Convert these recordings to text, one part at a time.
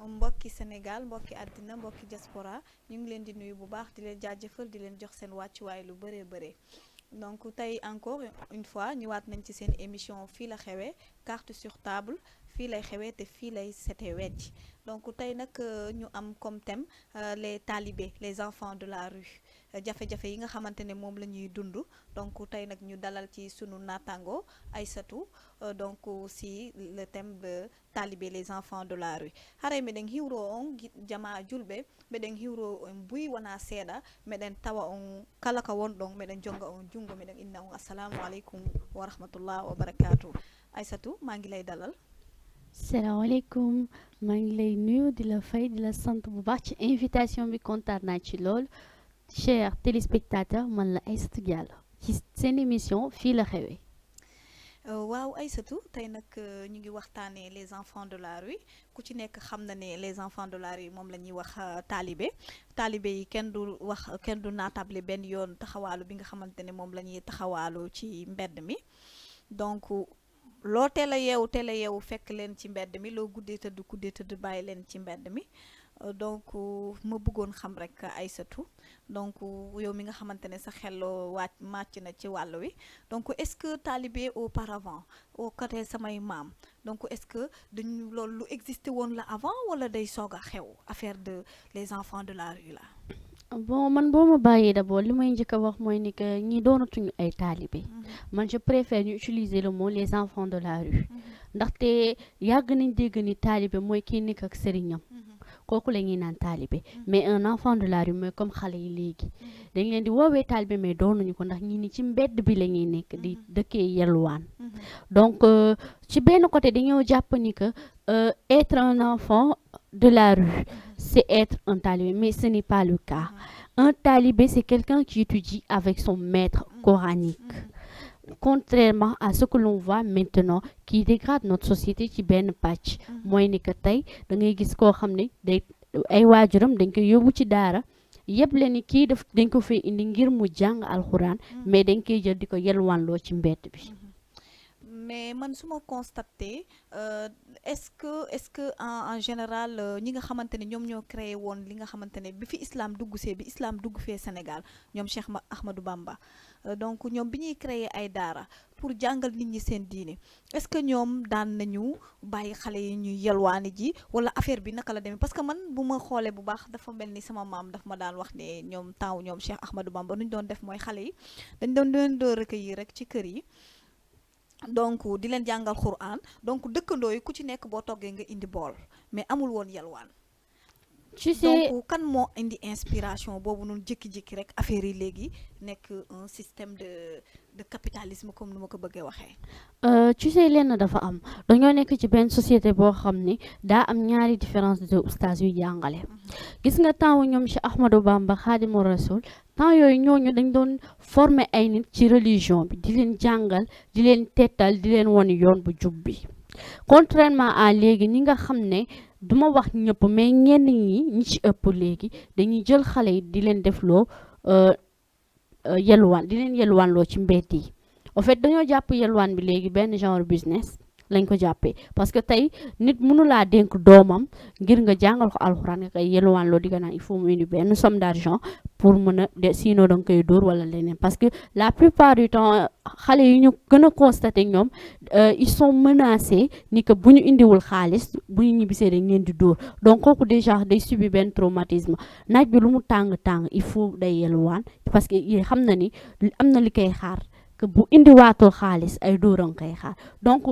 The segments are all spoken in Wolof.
mbokki Sénégal mbokki àddina mbokki diaspora ñu ngi leen di nuyu bu baax di leen jaajëfal di leen jox seen wàccuwaay lu bëree bëree donc tey encore une fois ñëwaat nañ ci seen émission fii la xewee carte sur table fii lay xewee te fii lay setee wecc donc tey nag ñu am comme thème les talibés les enfants de la rue jafe-jafe yi nga xamante ne moom la ñuy dund donc tey nag ñu dalal ci sunu naataango Aïssatou donc si le thème de talibé les enfants de la rue haray meɗen hiwro on jama julɓe meɗen hiwro on buy wona seeɗa meɗen tawa on kala ka wonɗon meɗen jonga on jungo meɗen inna on assalamu aleykum wa rahmatullah wa barakatu Aïssatou maa ngi lay dalal salaamaaleykum maa ngi lay nuyu di la fay di la sant bu baax ci invitation bi kontaan naa ci lool chers téléspectateurs man la Aïssatou Diallo ci seen émission fii la xewee. waaw Aïssatou tey nag ñu ngi waxtaanee les enfants de la rue ku ci nekk xam na ne les enfants de la rue moom la ñuy wax talibé yi kenn du wax kenn du naatable benn yoon taxawaalu bi nga xamante ne moom la ñuy taxawaalu ci mbedd mi donc loo teel a yeewu fekk leen ci mbedd mi loo guddee tëdd bàyyi leen ci mbedd mi donc ma bëggoon xam rek Aïssatou donc yow mi nga xamante ne sa xel màcc na ci wàll wi donc est-ce que talibé auparavant au côté samay maam donc est-ce que dañu loolu lu existé woon la avant wala day soog a xew affaire de les enfants de la rue là. bon man boo ma bàyyee d'abord li may njëkk a wax mooy ni que ñi doonatuñu ay talibé man je préfère ñu utiliser le mot les enfants de la rue ndaxte yàgg nañ dégg ni talibé mooy kii nekk ak sëriñam kooku la ñuy naan talibé mais un enfant de la rue mooy comme xale yi léegi dañ leen di woowee talibé mais doonuñu ko ndax ñi ni ci mbedd bi la ñuy nekk di dëkkee yelwaan donc ci benn côté dañoo jàpp ni que être un enfant de la rue c'est être un talibé mais ce n'est pas le cas un talibé c'est quelqu'un qui étudie avec son maître coranique contrairement à ce que l'on voit maintenant qui dégrade notre société ci benn pàcc mooy ni que tey da ngay gis koo xam ne day ay waajuram dañ koy yóbbu ci daara yëpp leen ni kii daf dañ ko fay indi ngir mu jàng alxuraan mais dañ koy jël di ko yelwaanloo ci mbedd bi mais man su ma constaté est-ce que en général ñi nga xamante ne ñoom ñoo créé woon li nga xamante ne bi islam dugg fee Sénégal ñoom Cheikh Ahmadou Bamba donc ñoom bi ñuy créé ay daara pour jàngal nit ñi seen diine est-ce que ñoom daan nañu bàyyi xale yi ñuy yelwaani ji wala affaire bi naka la demee parce que man bu ma xoolee bu baax dafa mel ni sama maam daf ma daan wax ne ñoom temps ñoom Cheikh Ahmadou Bamba nu ñu doon def mooy xale yi dañ doon leen doo recueillir rek ci kër yi donc di leen jàngal Quran donc dëkkandoo yi ku ci nekk boo toggee nga indi bool mais amul woon yalwaan tu sais donc kan moo indi inspiration boobu noonu jékki-jékki rek affaire yi léegi nekk un système de capitalisme comme ni ma ko bëggee waxee. tu sais lenn dafa am dañoo nekk ci benn société boo xam ni daa am ñaari différence de oustaz yu jàngale gis nga temps ñoom ci Ahmadou Bamba Khadimu Rasul temps yooyu ñooñu dañ doon former ay nit ci religion bi di leen jàngal di leen tettal di leen won yoon bu jub bi contrairement à léegi ñi nga xam ne duma wax ñëpp mais ñenn ñi ci ëpp léegi dañuy jël xale yi di leen defloo yelwaan di leen yelwaan loo ci mbedd yi en fait dañoo jàpp yelwaan bi léegi benn genre business lañ ko jàppee parce que tey nit mënulaa dénk doomam ngir nga jàngal ko alxuraan nga koy yelwaan loo di nga naan il faut mu indi benn somme d'argent pour mën a de sinon danga koy dóor wala leneen parce que la plupart du temps xale yi ñu gën a constaté ñoom ils sont menacés ni que bu ñu indiwul xaalis bu ñu ñibbisee dañ leen di dóor donc kooku déjà day subir benn traumatisme naaj bi lu mu tàng il faut day yelwaan parce que xam na ni am na li koy xaar que bu indiwaatul xaalis ay dóoram koy xaar donc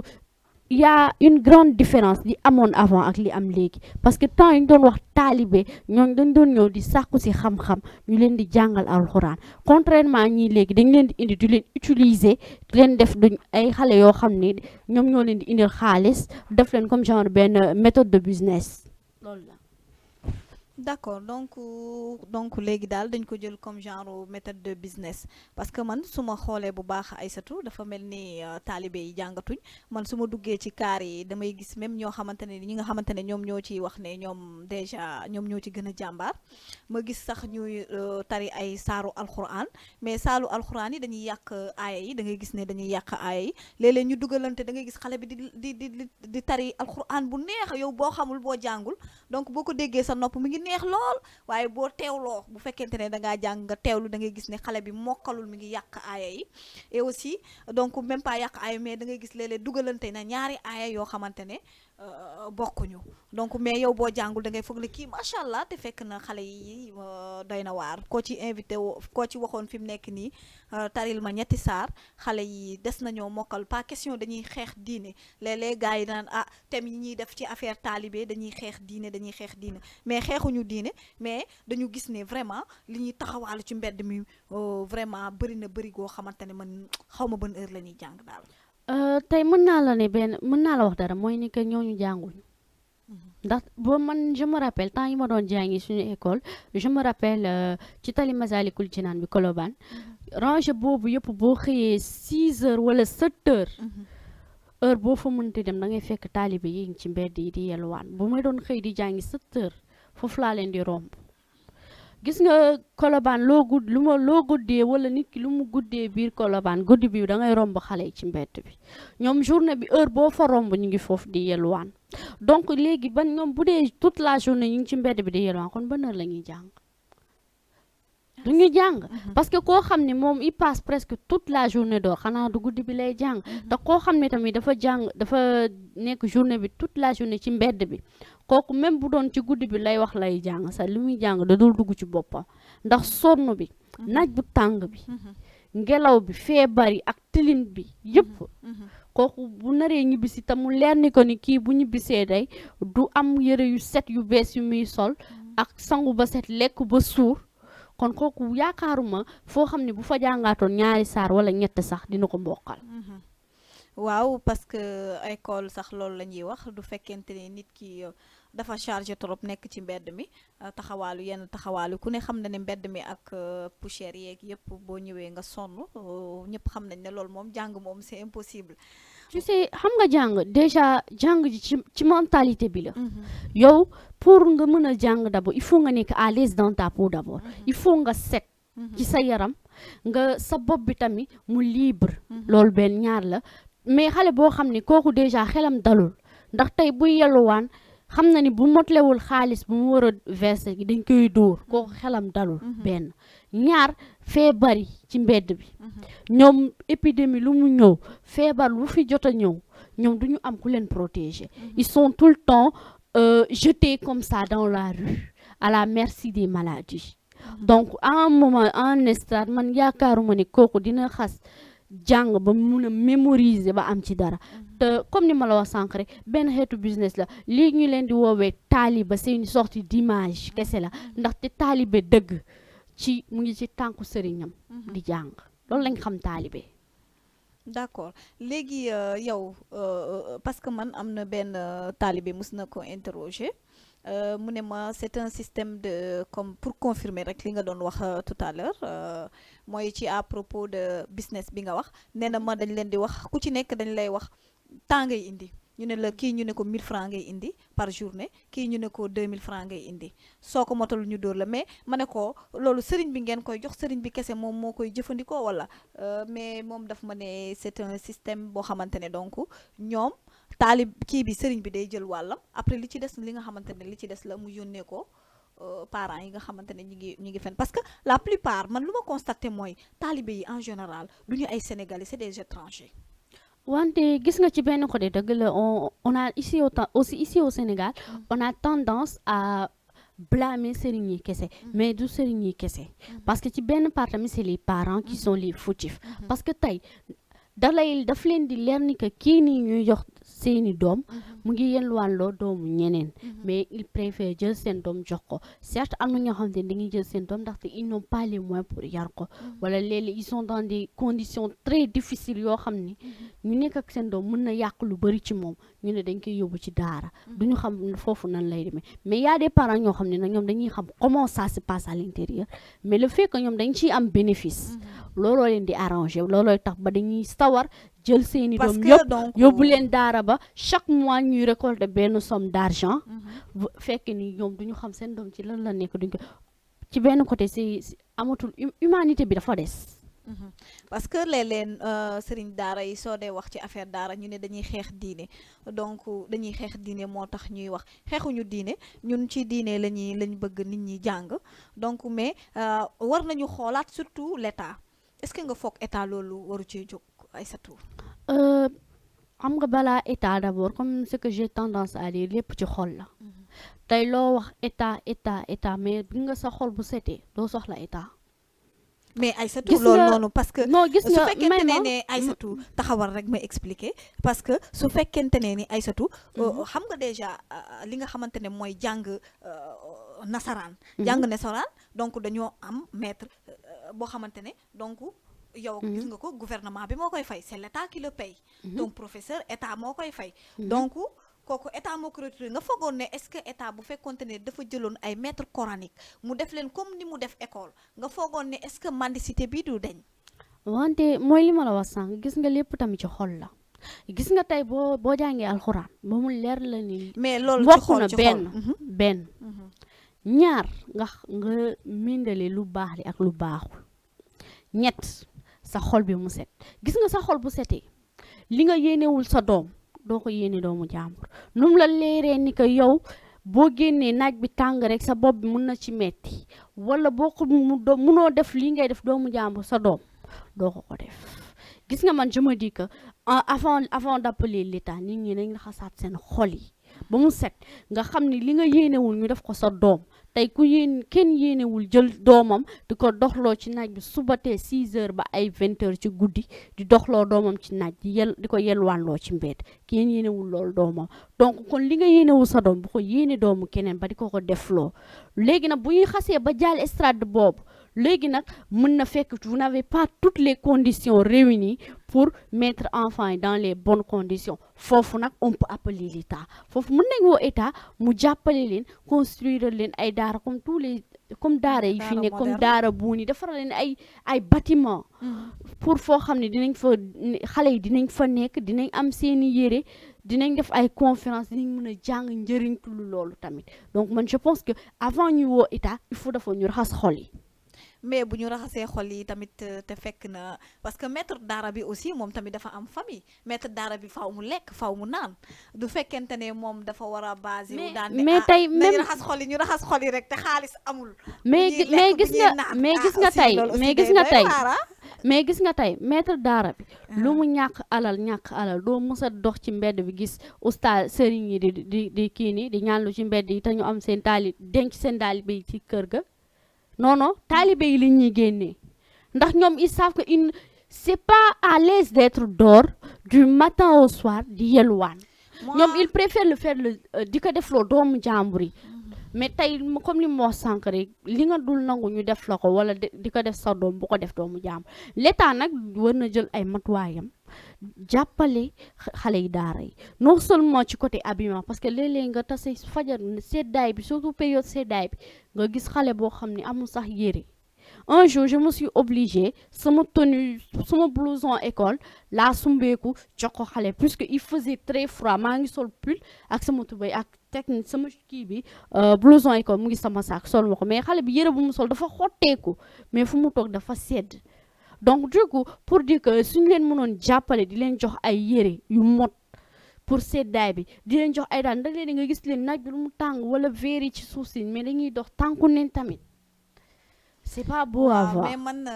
il y a une grande différence li amoon avant ak li am léegi parce que temps yi ñu doon wax talibé ñooñ dañ doon ñëw di sàkku ci xam-xam ñu leen di jàngal alxuraan contrairement ñii léegi dañ leen di indi di leen utiliser di leen def duñ ay xale yoo xam ne ñoom ñoo leen di indil xaalis def leen comme genre benn méthode de business loolu la. d'accord donc léegi daal dañ ko jël comme genre méthode de business parce que man su ma xoolee bu baax Aïssatou dafa mel ni taalibe yi jàngatuñ man su ma duggee ci kaar yi damay gis même ñoo xamante ne ñi nga xamante ne ñoom ñoo ciy wax ne ñoom déjà ñoom ñoo ci gën a jàmbaar ma gis sax ñuy tari ay saaru alxuraan mais saaru alxuraan yi dañuy yàq aaya yi da ngay gis ne dañuy yàq aaya yi léeg-léeg ñu dugalante da ngay gis xale bi di tari alxuraan bu neex yow boo xamul boo jàngul donc boo ko déggee sa nopp mi ngi neex lool waaye boo teewloo bu fekkente ne da ngaa jàng nga teewlu da ngay gis ne xale bi mokkalul mi ngi yàq aaya yi et aussi donc même pas yàq aaya mais da ngay gis léeg-léeg dugalante na ñaari aaya yoo xamante ne bokkuñu donc mais yow boo jàngul da ngay foog ne kii macha allah te fekk na xale yi doy na waar koo ci invité koo ci waxoon fi mu nekk nii taril ma ñetti saar xale yi des nañoo mokkal pas question dañuy xeex diine léeg-léeg gars yi naan thème yi ñuy def ci affaire taalibe dañuy xeex diine mais xeexuñu diine mais dañu gis ne vraiment li ñuy taxawaalu ci mbedd mi vraiment bëri na bëri goo xamante ne man xaw ma ban heure la ñuy jàng daal. tey mën naa la wax dara mooy ni que ñooñu jànguñu ndax boo man je me rappelle temps yi ma doon jàngi suñu école je me rappelle ci tali Masalikul Jinaan bi Colobane rangée boobu yëpp boo xëyee 6 heures wala 7 heures heure boo fa mënti dem da ngay fekk taalibe yi ngi ci mbedd yi di yelwaan bu may doon xëy di jàngi 7 heures foofu laa leen di romb gis nga Colobane loo guddee wala nit ki lu mu guddee biir Colobane guddi bi da ngay romb xale yi ci mbedd bi ñoom journée bi heure boo fa romb ñu ngi foofu di yelwaan donc léegi ban ñoom bu dee toute la journée ñu ngi ci mbedd bi di yelwaan kon ban heure la ñuy jàng du ñu jàng parce que koo xam ne moom il passe presque toute la journée doo xanaa du guddi bi lay jàng te koo xam ne tamit dafa nekk journée bi toute la journée ci mbedd bi kooku même bu doon ci guddi bi lay wax lay jàng sax li muy jàng da dul dugg ci boppam ndax sonn bi naaj bu tàng bi ngelaw bi feebar yi ak tilim bi yëpp kooku bu naree ñibbisi te mu leer ni ko ni kii bu ñibbisee day du am yëre yu set yu bees yu muy sol ak sangu ba set lekk ba suur kon kooku yaakaaruma foo xam ne bu fa jàngaatoon ñaari saar wala ñett sax dina ko mbokkal waaw parce que école sax loolu la ñuy wax du fekkente ne nit ki dafa chargé trop nekk ci mbedd mi yenn taxawaalu ku ne xam na ne mbedd mi ak poussière yeeg yëpp boo ñëwee nga sonn ñëpp xam nañ ne loolu moom jàng moom c'est impossible. tu sais xam nga jàng déjà jàng ji ci mentalité bi la. yow pour nga mën a jàng d'abord il faut nga nekk à l'aise dans ta peau d'abord il faut nga set. ci sa yaram nga sa bopp bi tamit mu libre. loolu benn ñaar la. mais xale boo xam ne kooku déjà xelam dalul ndax tey buy yelluwaan xam na ni bu motlewul xaalis bu mu war a verser dañ koy dóor kooku xelam dalul benn ñaar feebar yi ci mbedd bi ñoom épidémie lu mu ñëw feebar lu fi jot a ñëw ñoom du ñu am ku leen protéger ils sont tout le temps jetés comme ça dans la rue à la merci des maladies donc à un moment à un instant man yaakaaruma ni kooku dina xas jàng ba mun a mémoriser ba am ci dara te comme ni ma la wax sànq rek benn xeetu business la lii ñu leen di woowee taaliba c'est une sorte d'image kese la ndaxte taalibe dëgg mu ngi ci tànku sëriñam di jàng loolu lañ xam taalibe. d'accord léegi yow parce que man am na benn taalibe mus na ko interroger mu ne ma c'est un système de comme pour confirmer rek li nga doon wax tout à l'heure mooy ci à propos de business bi nga wax nee na ma dañ leen di wax ku ci nekk dañ lay wax temps ngay indi ñu ne la kii ñu ne ko 1000 francs ngay indi par journée kii ñu ne ko 2000 francs ngay indi soo ko motal ñu dóor la mais ma ne ko loolu sëriñ bi ngeen koy jox sëriñ bi kese moom moo koy jëfandikoo wala mais moom daf ma ne c'est un système boo xamante ne donc ñoom taalib kii bi sëriñ bi day jël wàllam après li ci des li nga xamante ne li ci des la mu yónnee ko parents yi nga xamante ne ñi ngi fen parce que la plupart man lu ma constaté mooy taalibe yi en général du ñu ay sénégalais c'est des étrangers. wante gis nga ci benn côté dëgg la on a ici au Sénégal on a tendance à blâmer sëriñ yi kese mais du sëriñ yi kese parce que ci benn part tamit c'est les parents qui sont les fautifs parce que tey daf leen di leer ni que kii nii ñuy jox seeni doom mu ngi yelwaanloo doomu ñeneen mais il préfère jël seen doom jox ko certes am na ñoo xam ne dañuy jël seen doom ndaxte ils n'ont pas les moyens pour yar ko wala léeg-léeg ils sont dans des conditions très difficiles yoo xam ni ñu nekk ak seen doom mën na yàq lu bari ci moom ñu ne dañ koy yóbbu ci daara du ñu xam foofu nan lay demee mais y a des parents ñoo xam ne nag ñoom dañuy xam comment ça se passe à l'intérieur mais le fait que ñoom dañ ciy am bénéfice looloo leen di arranger loolooy tax ba dañuy sawar jël seeni doom yëpp yóbbu leen daara ba chaque mois ñuy récolter benn somme d'argent fekk ni ñoom duñu xam seen doom ci lan la nekk duñ ko ci benn côté si amatul humanité bi dafa des parce que léeg-léeg sëriñ daara yi soo dee wax ci affaire daara ñu ne dañuy xeex diine donc dañuy xeex diine moo tax ñuy wax xeexuñu diine ñun ci diine lañ bëgg nit ñi jàng donc mais war nañu xoolaat surtout l'État est-ce que nga foog état loolu waru ci jóg Aïssatou. xam nga balaa état d'abord comme ce que j'ai tendance à dire lépp ci xol la tey loo wax état mais bi nga sa xol bu setee doo soxla état. mais Aïssatou loolu noonu parce que non gis su nga fekkente ne Aïssatou taxawal rek ma expliquer parce que su fekkente ne ni Aïssatou xam nga déjà li nga xamante ne mooy jàng nasaraan donc dañoo am maître boo xamante ne donc yow gis nga ko gouvernement bi moo koy fay c'est l'État qui le paye donc professeur état moo koy fay donc kooku état moo ko recruté nga foogoon ne est-ce que état bu fekkonte ne dafa jëloon ay maître coranique mu def leen comme ni mu def école nga foogoon ne est-ce que mendicité bi du deñ wante mooy li ma la wax sànq gis nga lépp tamit ci xol la gis nga tey boo jàngee alxuraan ba mu leer la ni mais loolu ci xol ci xol benn ñaar nga mindale lu baax li ak lu baaxul ñett sa xol bi mu set gis nga sa xol bu setee li nga yéenewul sa doom doo ko yéene doomu jàmbur num la leeree ni que yow boo génnee naaj bi tàng rek sa bopp bi mun na ci metti wala boo ko munoo def lii ngay def doomu jàmbur sa doom doo ko def gis nga man je me dis que avant d'appeler l'État nit ñi nañ raxasaat seen xol yi ba mu set nga xam ni li nga yéenewul ñu def ko sa doom tey kenn yéenewul jël doomam di ko doxloo ci naaj bi subatee 6 heures ba ay 20 heures ci guddi di doxloo doomam ci naaj di ko yelwaanloo ci mbedd kenn yéenewul loolu doomam donc kon li nga yéenewul sa doom bu ko yéene doomu keneen ba di ko defloo léegi nag bu ñuy xasee ba jàll estrade boobu léegi nag mën na fekk vous n'avez pas toutes les conditions réunies pour mettre enfant yi dans les bonnes conditions foofu nag on peut appeler l'État foofu mën nañ woo état mu jàppale leen construire leen ay daara comme daara yi fi ne comme daara buuni defaral leen ay bâtiment pour foo xam ne dinañ fa xale yi dinañ fa nekk dinañ am seeni yére dinañ def ay conférence dinañ mën a jàng njëriñ tullu loolu tamit donc man je pense que avant ñu woo état il faut dafa ñu raxas xol yi mais bu ñu raxasee xol yi tamit te fekk na parce que maître daara bi aussi moom tamit dafa am famille maître daara bi faaw mu lekk faaw mu naan du fekkente ne moom dafa war a basé wu daan ne mais tey même ñu raxas xol yi rek te xaalis amul mais gis nga tey maître daara bi lu mu ñàkk alal doo mës a dox ci mbedd bi gis oustaz sëriñ yi di kii ni di ñaanlu ci mbedd yi te ñu am seen denc seen taalibe yi ci kër ga non taalibe yi li ñuy génnee ndax ñoom ils savent que c'est pas à l'aise d'être dehors du matin au soir di yelwaan ñoom ils préfèrent le faire di ko defloo doomu jàmbur yi mais tey comme li mu wax sànq rek li nga dul nangu ñu def la ko wala di ko def sa doom bu ko def doomu jàmbur l'État nag war na jël ay matuwaayam jàppale xale yi daara yi non seulement ci côté habillement parce que léeg-léeg nga tase fajar seddaay bi surtout période seddaay bi nga gis xale boo xam ne amul sax yére un jour je me suis obligée sama blouson école laa sumbeeku jox ko xale puisque il faisait très froid maa ngi sol pull ak sama tubéy ak technique sama kii bi blouson école mu ngi sama saak sol ma ko mais xale bi yére bu mu sol dafa xotteeku mais fu mu toog dafa sedd donc du coup pour dire que suñu leen mënoon jàppale di leen jox ay yére yu mot pour seddaay bi di leen jox ay daan ndax leen nga gis leen naaj bi lu mu tàng wala verre ci suuf si mais dañuy dox tànku neen tamit c'est pas beau à voir. mais man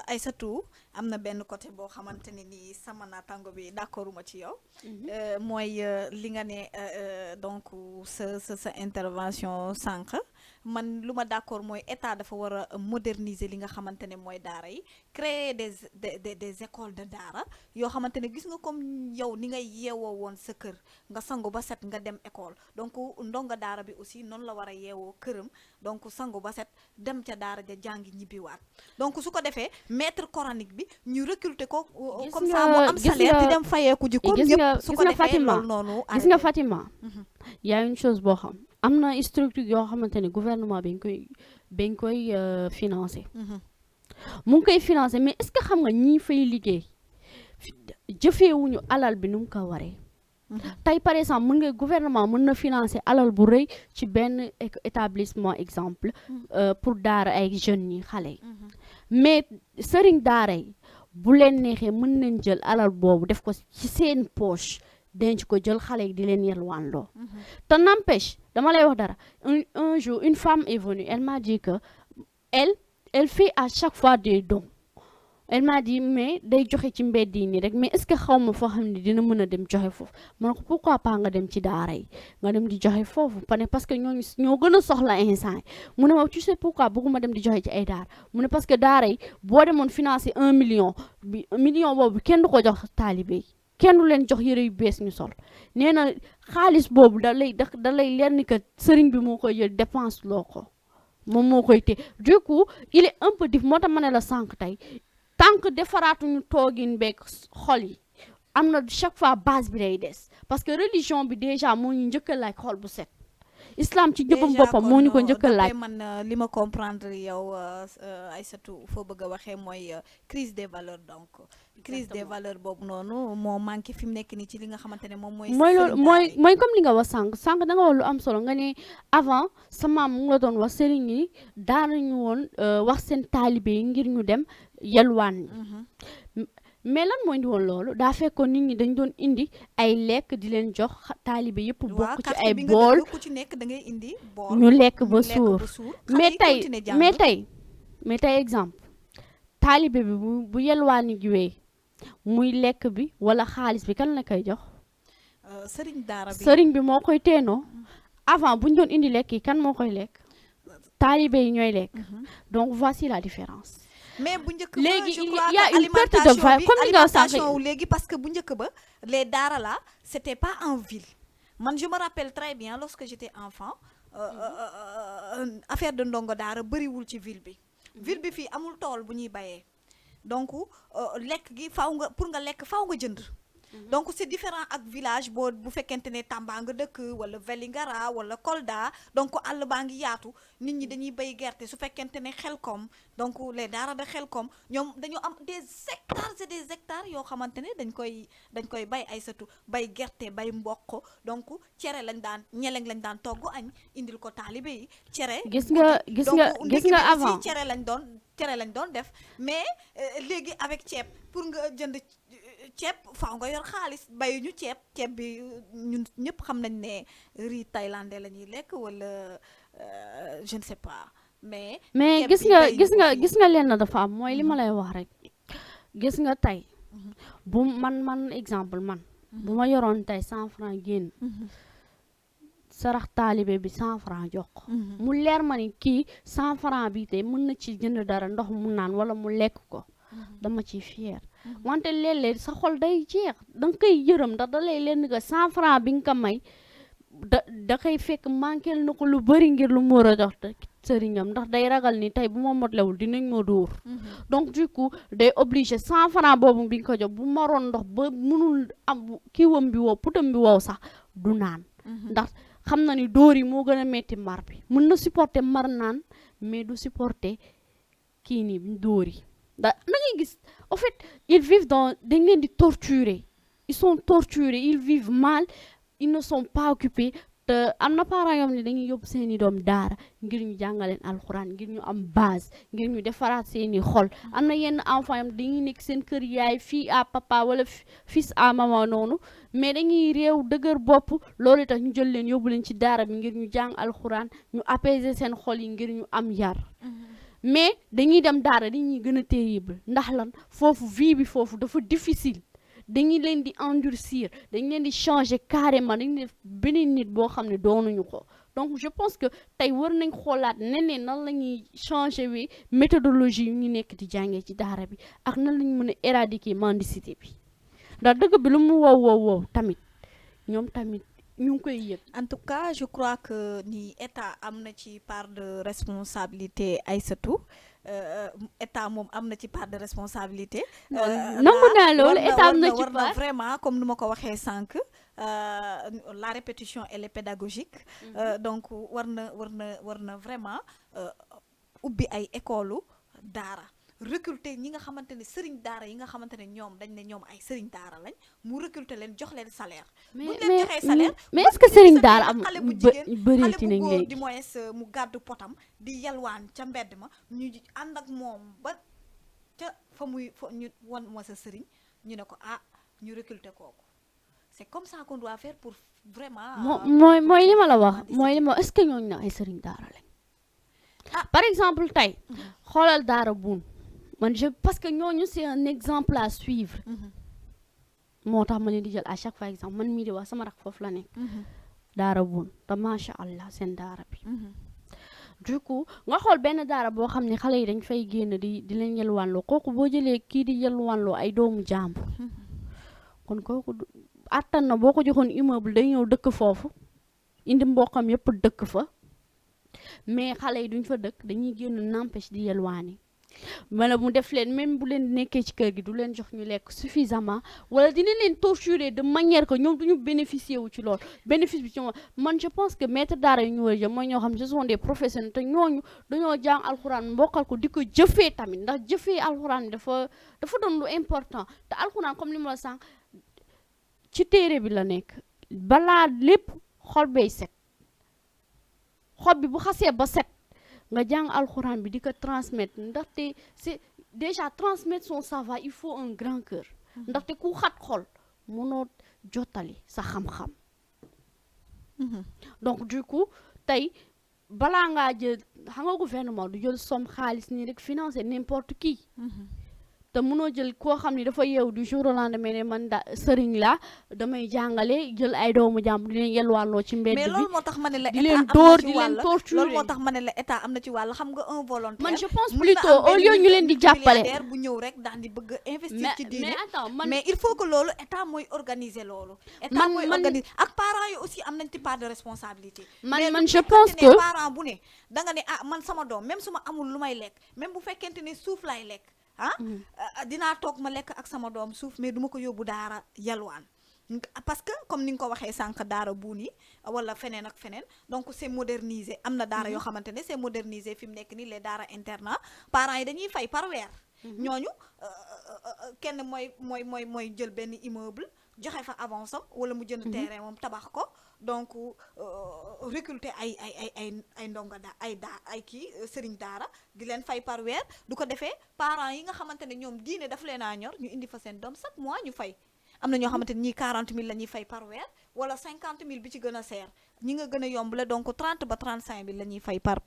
Aïssatou am na benn côté boo xamante ne ni sama naataango bi d'accorduma ci yow mooy li nga ne donc sa intervention sànq man lu ma d'accord mooy état dafa war a moderniser li nga xamante ne mooy daara yi créer des écoles de daara yoo xamante ne gis nga comme yow ni ngay yeewoo woon sa kër nga sangu ba set nga dem école donc ndonga daara bi aussi noonu la war a yeewoo këram donc sangu ba set dem ca daara ja jàngi ñibbiwaat donc su ko defee maître coranique bi ñu recruter ko comme ça mu am salaire di dem fayeeku ji comme ñëpp su ko defee loolu noonu gis nga Fatima y a une chose boo xam am na structure yoo xamante ne gouvernement bi nga koy financer mu ngi koy financer mais est-ce que xam nga ñi fay liggéey jëfeewuñu alal bi nu mu ko waree tey par exemple mën nga gouvernement mën na financer alal bu rëy ci benn établissement exemple pour daara ay jeunes yi xale yi mais sëriñ daara yi bu leen neexee mën nañ jël alal boobu def ko ci seen poche denc ko jël xale yi di leen yelwaan loo te n'empêche dama lay wax dara un jour une femme est venue elle m'a dit que elle fait à chaque fois des dons. Elle m'a dit mais day joxe ci mbedd yi nii rek mais est-ce que xaw ma foo xam ne dina mën a dem joxe foofu ma ne ko pourquoi pas nga dem ci daara yi nga dem di joxe foofu parce que ñoo gën a soxla instant yi mu ne ma tu sais pourquoi bëgguma dem di joxe ci ay daara mu ne parce que daara yi boo demoon financer 1 million bi 1 million boobu kenn du ko jox taalibe yi kenn du leen jox yëre yu bees ñu sol nee na xaalis boobu da lay leer ni que sëriñ bi moo koy jël dépense loo ko moom moo koy téye du coup il est un peu moo tax ma ne la sànq tey tant que defaraatuñu toogin beeg xol yi am na chaque fois base bi day des parce que religion bi déjà moo ñu njëkk a laaj xol bu set islam ci jëppam boppam moo ñu ko njëkk a laaj. man li ma comprendre yow Aïssatou foo bëgg a waxee mooy crise des valeurs donc. crise des valeurs boobu noonu moo manqué fi mu nekk nii ci li nga xamante ne moom mooy. loolu mooy comme li nga wax sànq da nga wax lu am solo nga ne avant sa maam mu ngi la doon wax sëriñ yi daanañu woon wax seen taalibe yi ngir ñu dem yelwaan mais lan moo indi woon loolu daa fekkoon nit ñi dañ doon indi ay lekk di leen jox taalibe yëpp bokk ci ay bool ku ci nekk da ngay indi bool ñu lekk ba suur mais tey exemple taalibe bi bu yelwaani jiwee muy lekk bi wala xaalis bi kan la koy jox sëriñ bi moo koy teenoo avant bu ñu doon indi lekk yi kan moo koy lekk taalibe yi ñooy lekk donc voici la différence mais bu njëkk ba léegi je il crois y a que une perte de valeur comme li nga wax sànq alimentation wu léegi parce que bu njëkk ba les daara là c'était pas en ville man je me rappelle très bien lorsque j'étais enfant affaire de ndongo daara bëriwul ci ville bi fii amul tool bu ñuy bayee donc lekk gi faaw nga pour nga lekk faaw nga jënd donc c'est différent ak village bu fekkente ne Tamba nga dëkk wala Vélingara wala Kolda donc àll baa ngi yaatu nit ñi dañuy bay gerte su fekkente ne Xelkom donc les daara de Xelkom ñoom dañoo am des hectares et des hectares yoo xamante ne dañ koy bay Aïssatou bay gerte bay mboq donc cere ñeleng lañ daan togg añ indil ko taalibe yi cere gis nga avant cere lañ doon def mais léegi avec ceeb pour nga jënd ceeb faaw nga yor xaalis bayuñu ceeb bi ñun ñëpp xam nañ ne riz thaïlandais la ñuy lekk wala je ne sais pas mais gis nga leen na dafa am mooy li ma lay wax rek gis nga tey bu man exemple man bu ma yoroon tey 100 francs génn sarax taalibe bi 100 francs jox ko mu leer ma ni kii 100 francs bi tey mën na ci jënd dara ndox mu naan wala mu lekk ko dama ciy fier wante léeg-léeg sa xol day jeex danga koy yërëm ndax da lay leen nga 100 francs bi nga ko may da koy fekk manqueel na ko lu bari ngir lu mu war a jox sëriñam ndax day ragal ni tey bu ma motlewul dinañ ma dóor donc du coup day obligé 100 francs boobu bi nga ko jox bu maroon ndox ba mënul am kiiwam bi wow putam bi wow sax du naan ndax xam na ni dóor yi moo gën a metti mar bi mën na supporter mar naan mais du supporter kii nii dóor yi da ngay gis en fait ils vivent dañ leen di torturer ils sont torturés ils vivent mal ils ne sont pas occupés te am na parents yoo xam ne dañuy yóbbu seeni doom daara ngir ñu jàngaleen alxuraan ngir ñu am base ngir ñu defaraat seeni xol am na yenn enfants yam dañuy nekk seen kër yaay fille à papa wala fils à maman noonu mais dañuy réew dëgër bopp loolu tax ñu jël leen yóbbu leen ci daara bi ngir ñu jàng alxuraan ñu apaiser seen xol yi ngir ñu am yar mais dañuy dem daara dañuy gën a terrible ndax lan foofu vie bi foofu dafa difficile dañuy leen di endurcir dañu leen di changer carrément dañu def beneen nit boo xam ne doonuñu ko donc je pense que tey war nañ xoolaat neneen nan la ñuy changer wi méthodologie yu ñu nekk di jàngee ci daara bi ak nan lañu mën a éradiquer mendicité bi ndax dëgg bi lu mu wow tamit ñoom tamit ñu ngi koy yëg. En tout cas je crois que ni état am na ci part de responsabilité Aïssatou état moom am na ci part de responsabilité. nangu naa loolu état am na ci part vraiment comme nu ma ko waxee sànq la répétition elle est pédagogique. Donc war na vraiment ubbi ay école daara. recruter ñi nga xamante ne sëriñ daara yi nga xamante ne ñoom dañ ne ñoom ay sëriñ daara lañ mu recruter leen jox leen salaire. bu ñu leen joxee salaire mais est-ce que sëriñ daara am xale bu jigéen xale bu góor du moins mu gàddu potam di yalwaan ca mbedd ma ñu ànd ak moom ba ca fa muy fa ñu wan moo sa sëriñ ñu ne ko ñu recruter kooku c'est comme ça qu'on doit faire pour vraiment mooy li ma la wax mooy li ma est-ce que ñooñu nag ay sëriñ daara lañ par exemple tey xoolal daara buun man parce que ñooñu c'est un exemple à suivre moo tax ma leen di jël à chaque fois exemple man mii di wax sama rak foofu la nekk daara buun te macha allah seen daara bi du coup nga xool benn daara boo xam ne xale yi dañ fay génn di leen yelwaanloo kooku boo jëlee kii di yelwaanloo ay doomu jàmbur kon kooku attan na boo ko joxoon immeuble day ñëw dëkk foofu indi mbokkam yëpp dëkk fa mais xale yi duñ fa dëkk dañuy génn n'empêche di yelwaani wala mu def leen même bu leen nekkee ci kër gi du leen jox ñu lekk suffisamment wala dina leen torturer de manière que ñoom duñu bénéficier wu ci loolu bénéfice bi ci moom man je pense que maître daara yu ñu war a jëm mooy ñoo xam ne ce sont des professionnels te ñooñu dañoo jàng alxuraan mbokkal ko di ko jëfee tamit ndax jëfee alxuraan dafa doon lu important te alxuraan comme li ma la sànq ci téere bi la nekk balaa lépp xol bay set xol bi bu xasee ba set nga jàng alxuraan bi di ko transmettre ndaxte c'est déjà transmettre son savoir il faut un grand cœur ndaxte ku xat xol mënoo jottali sa xam-xam donc du coup tey balaa ngaa jël xam nga gouvernement du jël somme xaalis nii rek financer n'importe qui te mënoo jël koo xam ne dafa yeew du jour au lendemain ne man sëriñ la damay jàngale jël ay doomu jàmbur di leen yelwaanloo ci mbedd bi mais loolu moo tax ma ne la di leen dóor di leen torturer loolu moo tax ma ne la état am na ci wàll xam nga un volontaire man je pense plutôt au lieu ñu leen di jàppale bu ñëw rek daal di bëgg investir ci diine mais attends mais il faut que loolu état mooy organiser loolu état mooy organiser ak parents yi aussi am nañ ci part de responsabilité man je pense que parent bu ne da nga ne man sama doom même su ma amul lu may lekk même bu fekkente ne suuf lay lekk dinaa toog ma lekk ak sama doom suuf mais duma ko yóbbu daara yalwaan parce que comme ni nga ko waxee sànq daara buun yi wala feneen ak feneen donc c'est modernisé am na daara yoo xamante ne c'est modernisé fi mu nekk nii les daara internat parents yi dañuy fay par weer ñooñu kenn mooy jël benn immeuble joxe fa avance am wala mu jënd terrain moom tabax ko donc recruter ay ndongo ay kii sëriñ daara di leen fay par weer du ko defee parents yi nga xamante ne ñoom diine daf leen a ñor ñu indi fa seen doom chaque mois ñu fay am na ñoo xamante ne ñii 40 000 la ñuy fay par weer wala 50 000 bi ci gën a seer ñi nga gën a yombale donc 30 ba 35 000 la ñuy fay par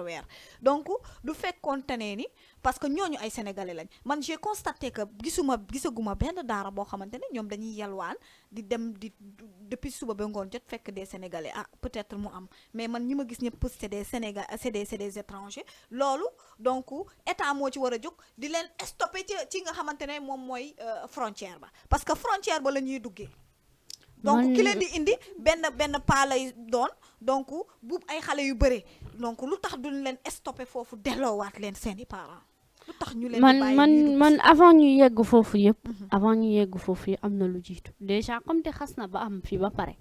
weer donc du fekkoonte ne ni parce que ñooñu ay sénégalais lañ man j'ai constaté que gisaguma benn daara boo xamante ne ñoom dañuy yalwaan di dem depuis suba ba ngoon jot fekk des sénégalais peut-être mu am mais man ñi ma gis ñëpp c'est des sénégalais c'est des étrangers loolu donc état moo ci war a jóg di leen stopper ci nga xamante ne moom mooy frontière ba parce que frontière ba la ñuy duggee donc ki leen di indi benn paa lay doon donc bu ay xale yu bëre donc lu tax duñ leen stopper foofu delloowaat leen seeni parents lu tax ñu leen di bàyyi man avant ñu yegg foofu yëpp am na lu jiitu déjà comme te xas na ba am fi ba pare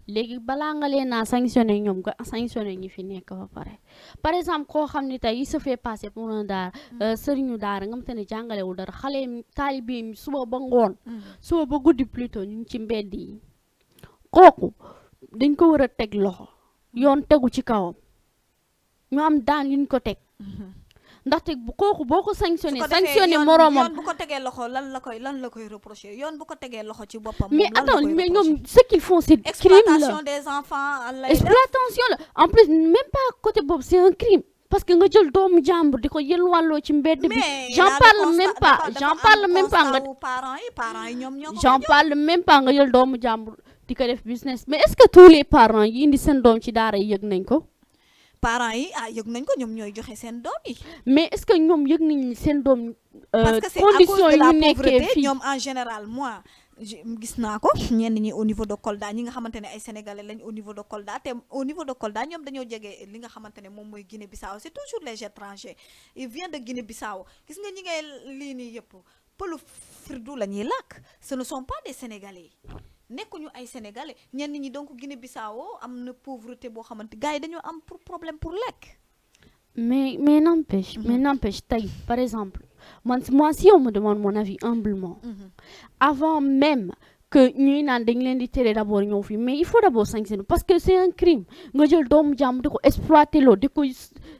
léegi balaa nga leen naa sanctionner ñoom nga sanctionner ñi fi nekk ba pare par exemple koo xam ne tey il se fait passer pour un daara sëriñu daara nga xam te ne jàngalewul dara xale taalibe suba ba ngoon suba ba guddi plutôt ñu ngi ci mbedd yi kooku dañ ko war a teg loxo yoon tegu ci kawam ñu am daan yuñ ko teg ndaxte kooku boo ko sanctionné moroomam yoon bu ko tegee loxo lan la koy reprocher yoon bu ko tegee loxo ci boppam mais attends mais ñoom ce qu'ils font c'est crime la exploitation des enfants exploitation la en plus même pas côté boobu c'est un crime parce que nga jël doomu jàmbur di ko yelwàlloo ci mbedd bi j'en parle même pas nga jël doomu jàmbur di ko def business mais est-ce que tous les parents yi indi seen doom ci daara yi yëg nañ ko parents yi yëg nañ ko ñoom ñooy joxe seen doom yi mais est-ce que ñoom yëg nañ seen doom parce que c'est à cause de la pauvreté ñoom en général moi gis naa ko ñenn ñi au niveau de Kolda ñi nga xamante ne ay sénégalais lañ au niveau de Kolda te au niveau de Kolda ñoom dañoo jege li nga xamante ne moom mooy Guinée-Bissau c'est toujours les étrangers ils viennent de Guinée-Bissau gis nga ñi ngay lii nii yëpp pëlu firdu la ñuy làkk ce ne sont pas des sénégalais nekkuñu ay sénégalais ñenn ñi donc Guinée-Bissau am na pauvreté boo xamante gars yi dañoo am problème pour lekk. mais n'empêche tey par exemple moi si on me demande mon avis humblement avant même que ñuy naan dañ leen di tere d'abord ñëw fii mais il faut d'abord sanctionner parce que c'est un crime nga jël doomu jàmm di ko exploiter loo di ko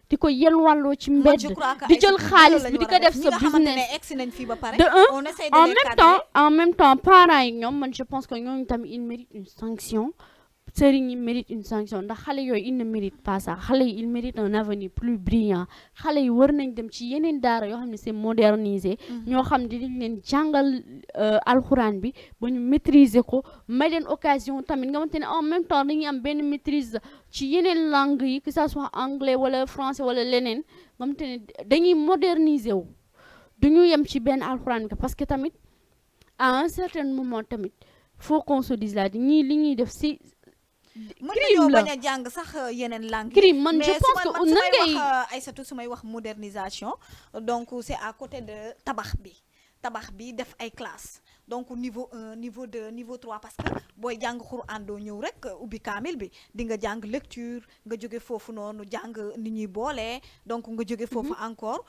di ko yelwalloo ci mbedd di jël xaalis bi di ko def sa business en même temps parents yi ñoom man je pense que ñooñu tamit il mérite une sanction sëriñ yi mérite une sanction ndax xale yooyu il ne mérite pas ça xale yi il mérite un avenir plus brillant xale yi war nañ dem ci yeneen daara yoo xam ne c'est modernisé ñoo xam dinañ leen jàngal alxuraan bi ba ñu maîtriser ko may leen occasion tamit nga xamante ne en même temps dañuy am benn maîtrise ci yeneen langue yi que ça soit anglais wala français wala leneen nga xamante ne dañuy moderniser wu duñu yem ci benn alxuraan bi parce que tamit à un certain moment tamit faut qu'on se dise là ñii li ñuy def si crime la bañ a jàng sax yeneen langue crime man je pense que su may wax Aïssatou su may wax modernisation donc c'est à côté de tabax bi def ay classes donc niveau 1 niveau 2 niveau 3 parce que booy jàng Alxuraan doo ñëw rek ubbi kaamil bi di nga jàng lecture nga jóge foofu noonu jàng ni ñuy boolee donc nga jóge foofu encore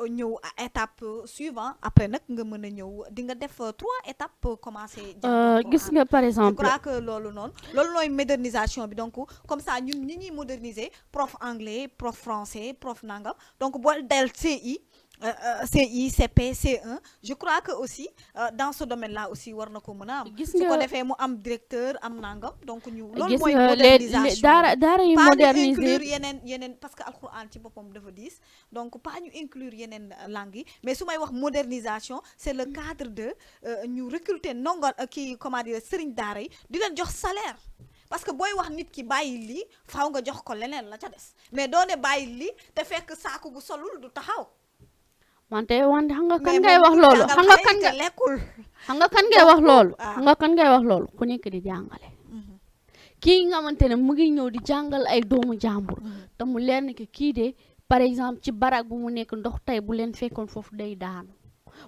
ñëw à étape suivant après nag nga mën a ñëw di nga def 3 étapes commencer jàng gis nga par exemple je crois que loolu nooy modernisation bi donc comme ça ñun ñi ñuy moderniser prof anglais prof français prof nangam donc boo del CI CP C1 je crois que aussi dans ce domaine là aussi war na ko mën a am su ko defee mu am directeur am nangam donc ñu loolu mooy modernisation daara yu moderniser pas ñu inclure yeneen parce que alxuraan ci boppam dafa diis donc pas ñu inclure yeneen langues yi mais su may wax modernisation c'est le cadre de ñu recruter ndongo kii comment dire sëriñ daara yi di leen jox salaire parce que booy wax nit ki bàyyi lii faaw nga jox ko leneen la ca des mais doo ne bàyyi lii te fekk saaku bu solul du taxaw wante xam nga kan ngay wax loolu xam nga kan ngay wax loolu ku nekk di jàngale kii nga xamante ne mu ngi ñëw di jàngal ay doomu jàmbur te mu leer ne que kii de par exemple ci barak bu mu nekk ndox tey bu leen fekkoon foofu day daanu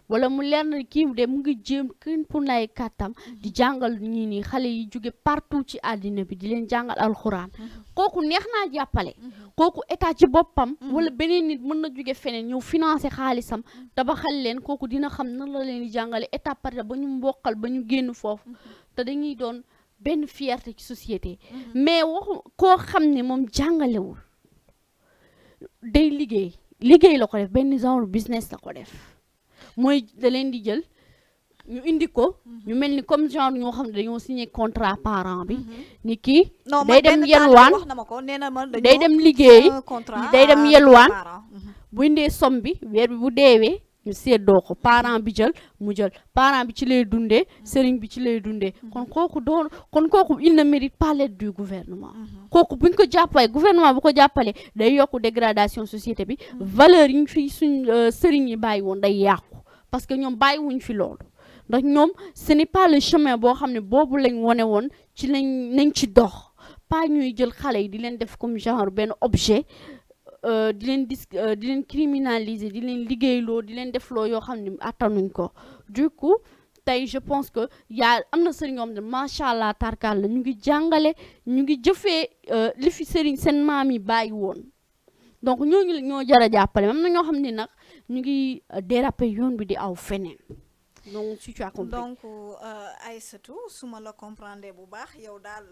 wala mu leer na kii de mu ngi jéem kën pour lay kàttam di jàngal ñii nii xale yi jóge partout ci àddina bi di leen jàngal alxuraan kooku neex naa jàppale kooku état ci boppam wala beneen nit mën na jóge feneen ñëw financer xaalisam tabaxal leen kooku dina xam nan la leen di jàngale état par ba ñu mbokkal ba ñu génn foofu te dañuy doon benn fierté ci société mais waxu koo xam ne moom jàngalewul day liggéey la ko def benn genre business la ko def mooy da leen di jël ñu indi ko ñu mel ni comme genre ñoo xam ne dañoo signé contrat parent bi ni kii day dem yelwaan day dem liggéey day dem yelwaan bu indee somme bi weer bi bu deewee ñu seddoo ko parent bi jël mu jël parent bi ci lay dundee sëriñ bi ci lay dundee kon kooku il ne mérite pas l'aide du gouvernement kooku buñ ko jàppale gouvernement bu ko jàppale day yokku dégradation société bi valeur yi ñu fi suñ sëriñ yi bàyyi woon day yàqu parce que ñoom bàyyiwuñ fi loolu ndax ñoom ce n'est pas le chemin boo xam ne boobu lañ wone woon ci nañ ci dox pas ñuy jël xale yi di leen def comme genre benn objet di leen criminaliser di leen liggéeyloo di leen def loo yoo xam ne attanuñ ko du coup tey je pense que am na sëriñ yoo xam ne macha allah tarkal la ñu ngi jàngale ñu ngi jëfee li fi sëriñ seen maam yi bàyyi woon donc ñooñu ñoo jar a jàppale am na ñoo xam ne nag ñu ngi déraper yoon bi di aw feneen donc si tu as compris. donc Aïssatou su ma la comprendre bu baax yow daal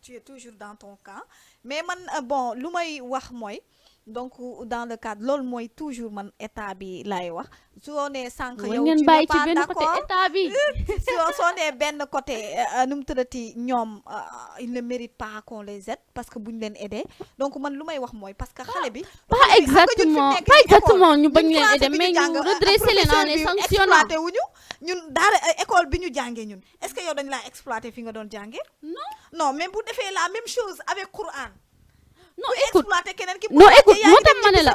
tu es toujours dans ton camp mais man bon lu may wax mooy donc dans le cadre loolu mooy toujours man état bi laay wax soo nee sànq yow ngeen bàyyi ci benn côté état bi soo nee benn côté nu mu tëddati ñoom il ne mérite pas qu'on les aide parce que buñ leen aider donc man lu may wax mooy parce que xale bi pas exactement ñu bañ leen aider mais ñu redresser leen en les sanctionnant ñun daara école bi ñu jàngee ñun est-ce que yow dañ laa exploiter fi nga doon jàngee non mais bu defee la même chose avec Coran non écoute moo tax ma ne la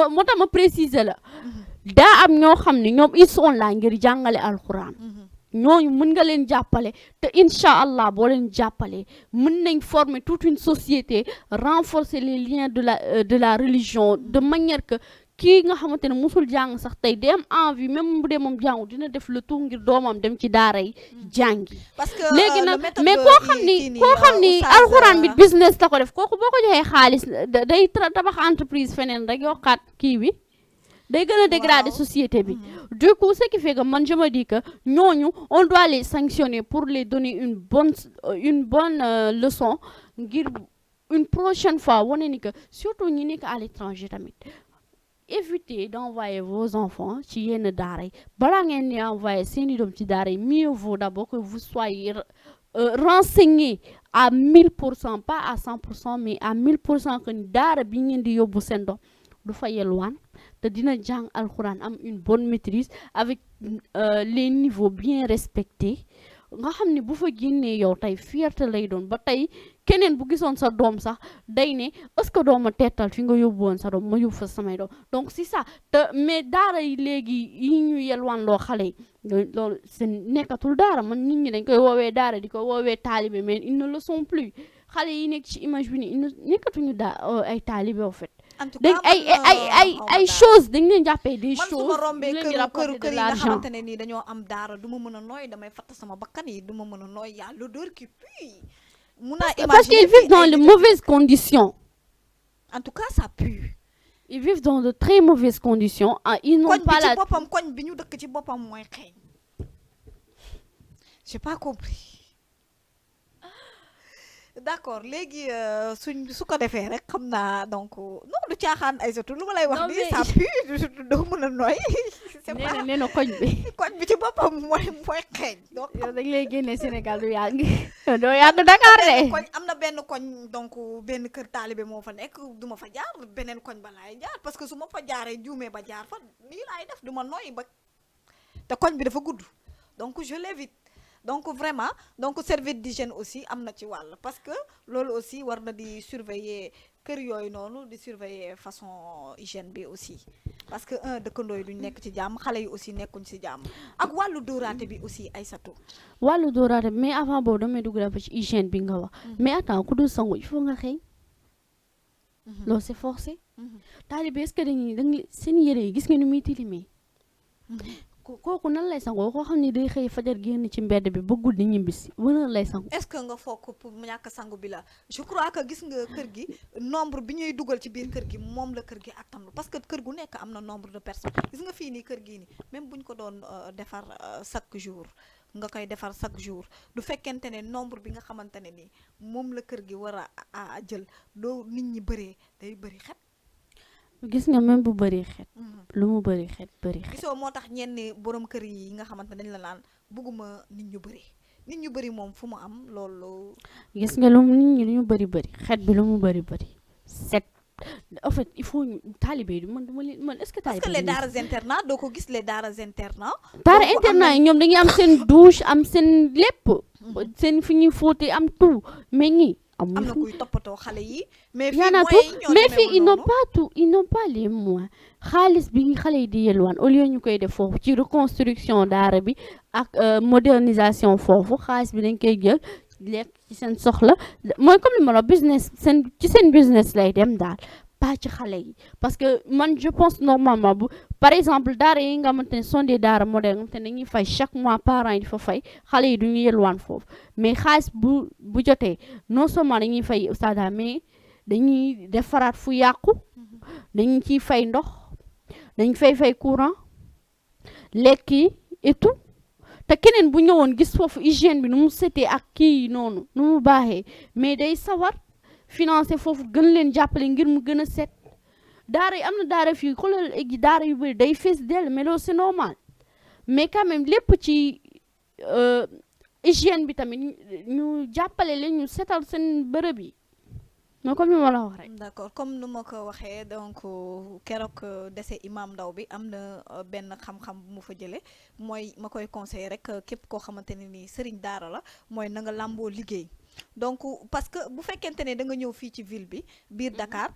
moo tax ma préciser la daa am ñoo xam ne ñoom ils sont là ngir jàngale alxuraan ñooñu mën nga leen jàppale te incha allah boo leen jàppale mën nañ former toute une société renforcer les liens de la religion de manière que kii nga xamante ne musul jàng sax tey day am envie même bu dee moom jàngu dina def le tout ngir doomam dem ci daara yi jàngi léegi nag mais koo xam ni alxuraan bi business la ko def kooku boo ko joxee xaalis day tabax entreprise feneen rek yokkaat kii bi day gën a dégrader société bi du coup ce qui fait que man je me dis que ñooñu on doit les sanctionner pour les donner une bonne leçon ngir une prochaine fois wane ni que surtout ñi nekk à l'étranger tamit évitez d'envoyer vos enfants ci yenn daara yi balaa ngeen di envoyer seeni doom ci daara yi mieux vaut d'abord que vous soyez renseignés à 1000%, pas à 100%, mais à 1000% que daara bi ngeen di yóbbu seen doom du fa yelwaan te dina jàng alxuraan am une bonne maîtrise avec les niveaux bien respectés nga xam ne bu fa génnee yow tey fierté lay doon ba tey keneen bu gisoon sa doom sax day ne est-ce que dooma teetal fi nga yóbbu woon sa doom ma yóbbu fa samay doom donc c'est ça te mais daara yi léegi yi ñu yelwaan loo xale yi loolu seen nekkatul daara man nit ñi dañ koy woowee daara di ko woowee taalibe mais ils ne le sont plus xale yi nekk ci image bi ni nekkatuñu ay taalibe au fait dañ ay choses dañ leen jàppee des choses man su ma rombee këru kër yi nga xamante ne nii dañoo am daara du ma mën a nooy damay fatt sama bakkan yi du ma mën a nooy y'a l'odeur qui pue mun naa imaginer parce qu'ils vivent dans de mauvaises conditions en tout cas ça pue ils vivent dans de très mauvaises conditions ils n'ont pas la koñ bi ñu dëkk ci boppam mooy xeeñ j'ai pas compris d'accord léegi su ko defee rek xam naa donc non du caaxaan ay surtout lu ma lay wax nii ça pue doo mën a nooy c'est pas nee na koñ bi ci boppam mooy xeeñ donc yow dañ lay génne Sénégal du yàgg doo yàgg Dakar de koñ am na benn koñ donc benn kër taalibe moo fa nekk du ma fa jaar beneen koñ ba laay jaar parce que su ma fa jaaree juumee ba jaar fa nii laay def du ma nooy ba te koñ bi dafa gudd donc je l'évite donc vraiment donc service d'hygiène aussi am na ci wàll parce que loolu aussi war na di surveiller kër yooyu noonu di surveiller façon hygiène bi aussi parce que dëkkandoo yi duñ nekk ci jàmm xale yi aussi nekkuñ ci jàmm ak wàllu dóoraate bi aussi ay satu wàllu dóoraate bi mais avant boobu damay dugg dafa ci hygiène bi nga wax mais attends ku dul sangu il faut nga xëy loolu c'est forcé taalibe est-ce que dañuy seen yére yi gis nga ni muy tilimee kooku nan lay sangoo koo xam ne day xëy fajar génn ci mbedd bi ba guddi ñibbisi wala lay sangu est-ce que nga foog pour ñàkk sangu bi la je crois que gis nga kër gi nombre bi ñuy dugal ci biir kër gi moom la kër gi attan parce que kër gu nekk am na nombre de personnes gis nga fii nii kër gii nii même buñ ko doon defar chaque jour nga koy defar chaque jour du fekkente ne nombre bi nga xamante ne nii moom la kër gi war a jël doo nit ñi bëree day bëri xet gis nga même bu bëri xet lu mu bëri xet gisoo moo tax ñenn borom kër yi nga xamante dañ la naan bëgguma nit ñu bëri moom fu mu am loolu gis nga lu nit ñi lu ñu bëri xet bi lu mu bëri set en fait il faut talibé yi man est-ce que talibé parce que les daara internat doo ko gis les daara internat daara internat yi ñoom dañuy am seen douche am seen lépp seen fi ñuy fóote am tout mais ñi am na kuy toppatoo xale yi mais fii ils n'ont pas tout ils n'ont pas les moyens xaalis bi xale yi di yelwaan au lieu ñu koy def foofu ci reconstruction daara bi ak modernisation foofu xaalis bi dañ koy jël lekk ci seen soxla mooy comme li ma la business seen business lay dem daal pas ci xale yi parce que man je pense normalement bu par exemple daara yi nga xamante ne sont des daara moderne nga xamante ne dañuy fay chaque mois parents yi di fa fay xale yi duñu yelwaan foofu mais xaalis bu jotee non seulement dañuy fay ustada mais dañuy defaraat fu yàqu dañu ciy fay ndox dañ fay courant lekk yi et tout te keneen bu ñëwoon gis foofu hygiène bi nu mu setee ak kii noonu nu mu baaxee mais day sawar financer foofu gën leen jàppale ngir mu gën a set daara yi am na daara fii xoolal daara yu bëri day fees dell mais loolu c'est normal mais quand même lépp ci hygiène bi tamit ñu jàppale leen ñu setal seen bërëb yi non comme ni ma la wax rek. d'accord comme nu ma ko waxee donc keroog dese imam Ndaw bi am na benn xam-xam bu mu fa jëlee mooy ma koy conseiller rek képp koo xamante ne ni sëriñ daara la mooy na nga làmboo liggéey. donc parce que bu fekkente ne da nga ñëw fii ci ville bi biir Dakar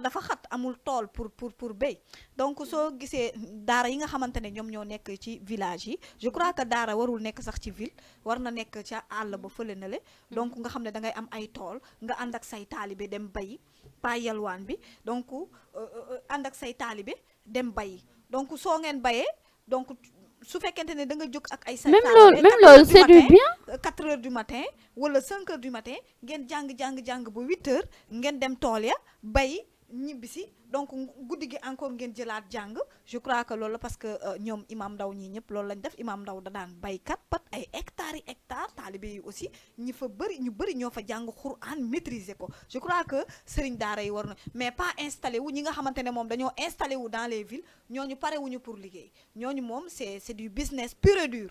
dafa xat amul tool pour béy donc soo gisee daara yi nga xamante ne ñoom ñoo nekk ci village yi je crois que daara warul nekk sax ci ville war na nekk ca àll ba fële na le donc nga xam ne da ngay am ay tool nga ànd ak say taalibe dem bayi pas yalwaan bi donc ànd ak say taalibe dem bayi donc soo ngeen bayee donc su fekkente ne da nga jóg ak ay même loolu c'est du bien 4 heures du matin wala 5 heures du matin ngeen jàng ba 8 heures ngeen dem tool ya bay ñibbisi donc guddi gi encore ngeen jëlaat jàng je crois que loolu la parce que ñoom imam Ndaw ñii ñëpp loolu lañ def imam Ndaw da daan baykat pat ay hectares yi hectares taalibe yi aussi ñu bëri ñoo fa jàng Quran maîtriser ko je crois que sëriñ daara yi war na mais pas installé wu ñi nga xamante ne moom dañoo installé wu dans les villes ñooñu pare wuñu pour liggéey ñooñu moom c'est du business pur et dur.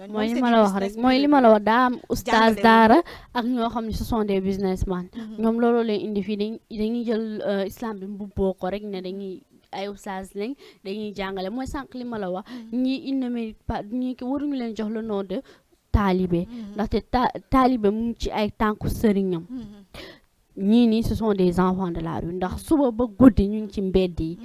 mooy li ma la wax rek mooy li ma la wax daa am oustaz daara ak ñoo xam ne ce sont des businessmen ñoom loolu leen indi fii dañuy jël islam bi mbubboo ko rek ne dañuy ay oustaz lañ dañuy jàngale mooy sànq li ma la wax ñii il ne mérite pas ñii waruñu leen jox le nom de taalibe ndaxte taalibe mu ngi ci ay tànku sëriñam ñii nii ce sont des enfants de la rue ndax suba ba guddi ñu ngi ci mbedd yi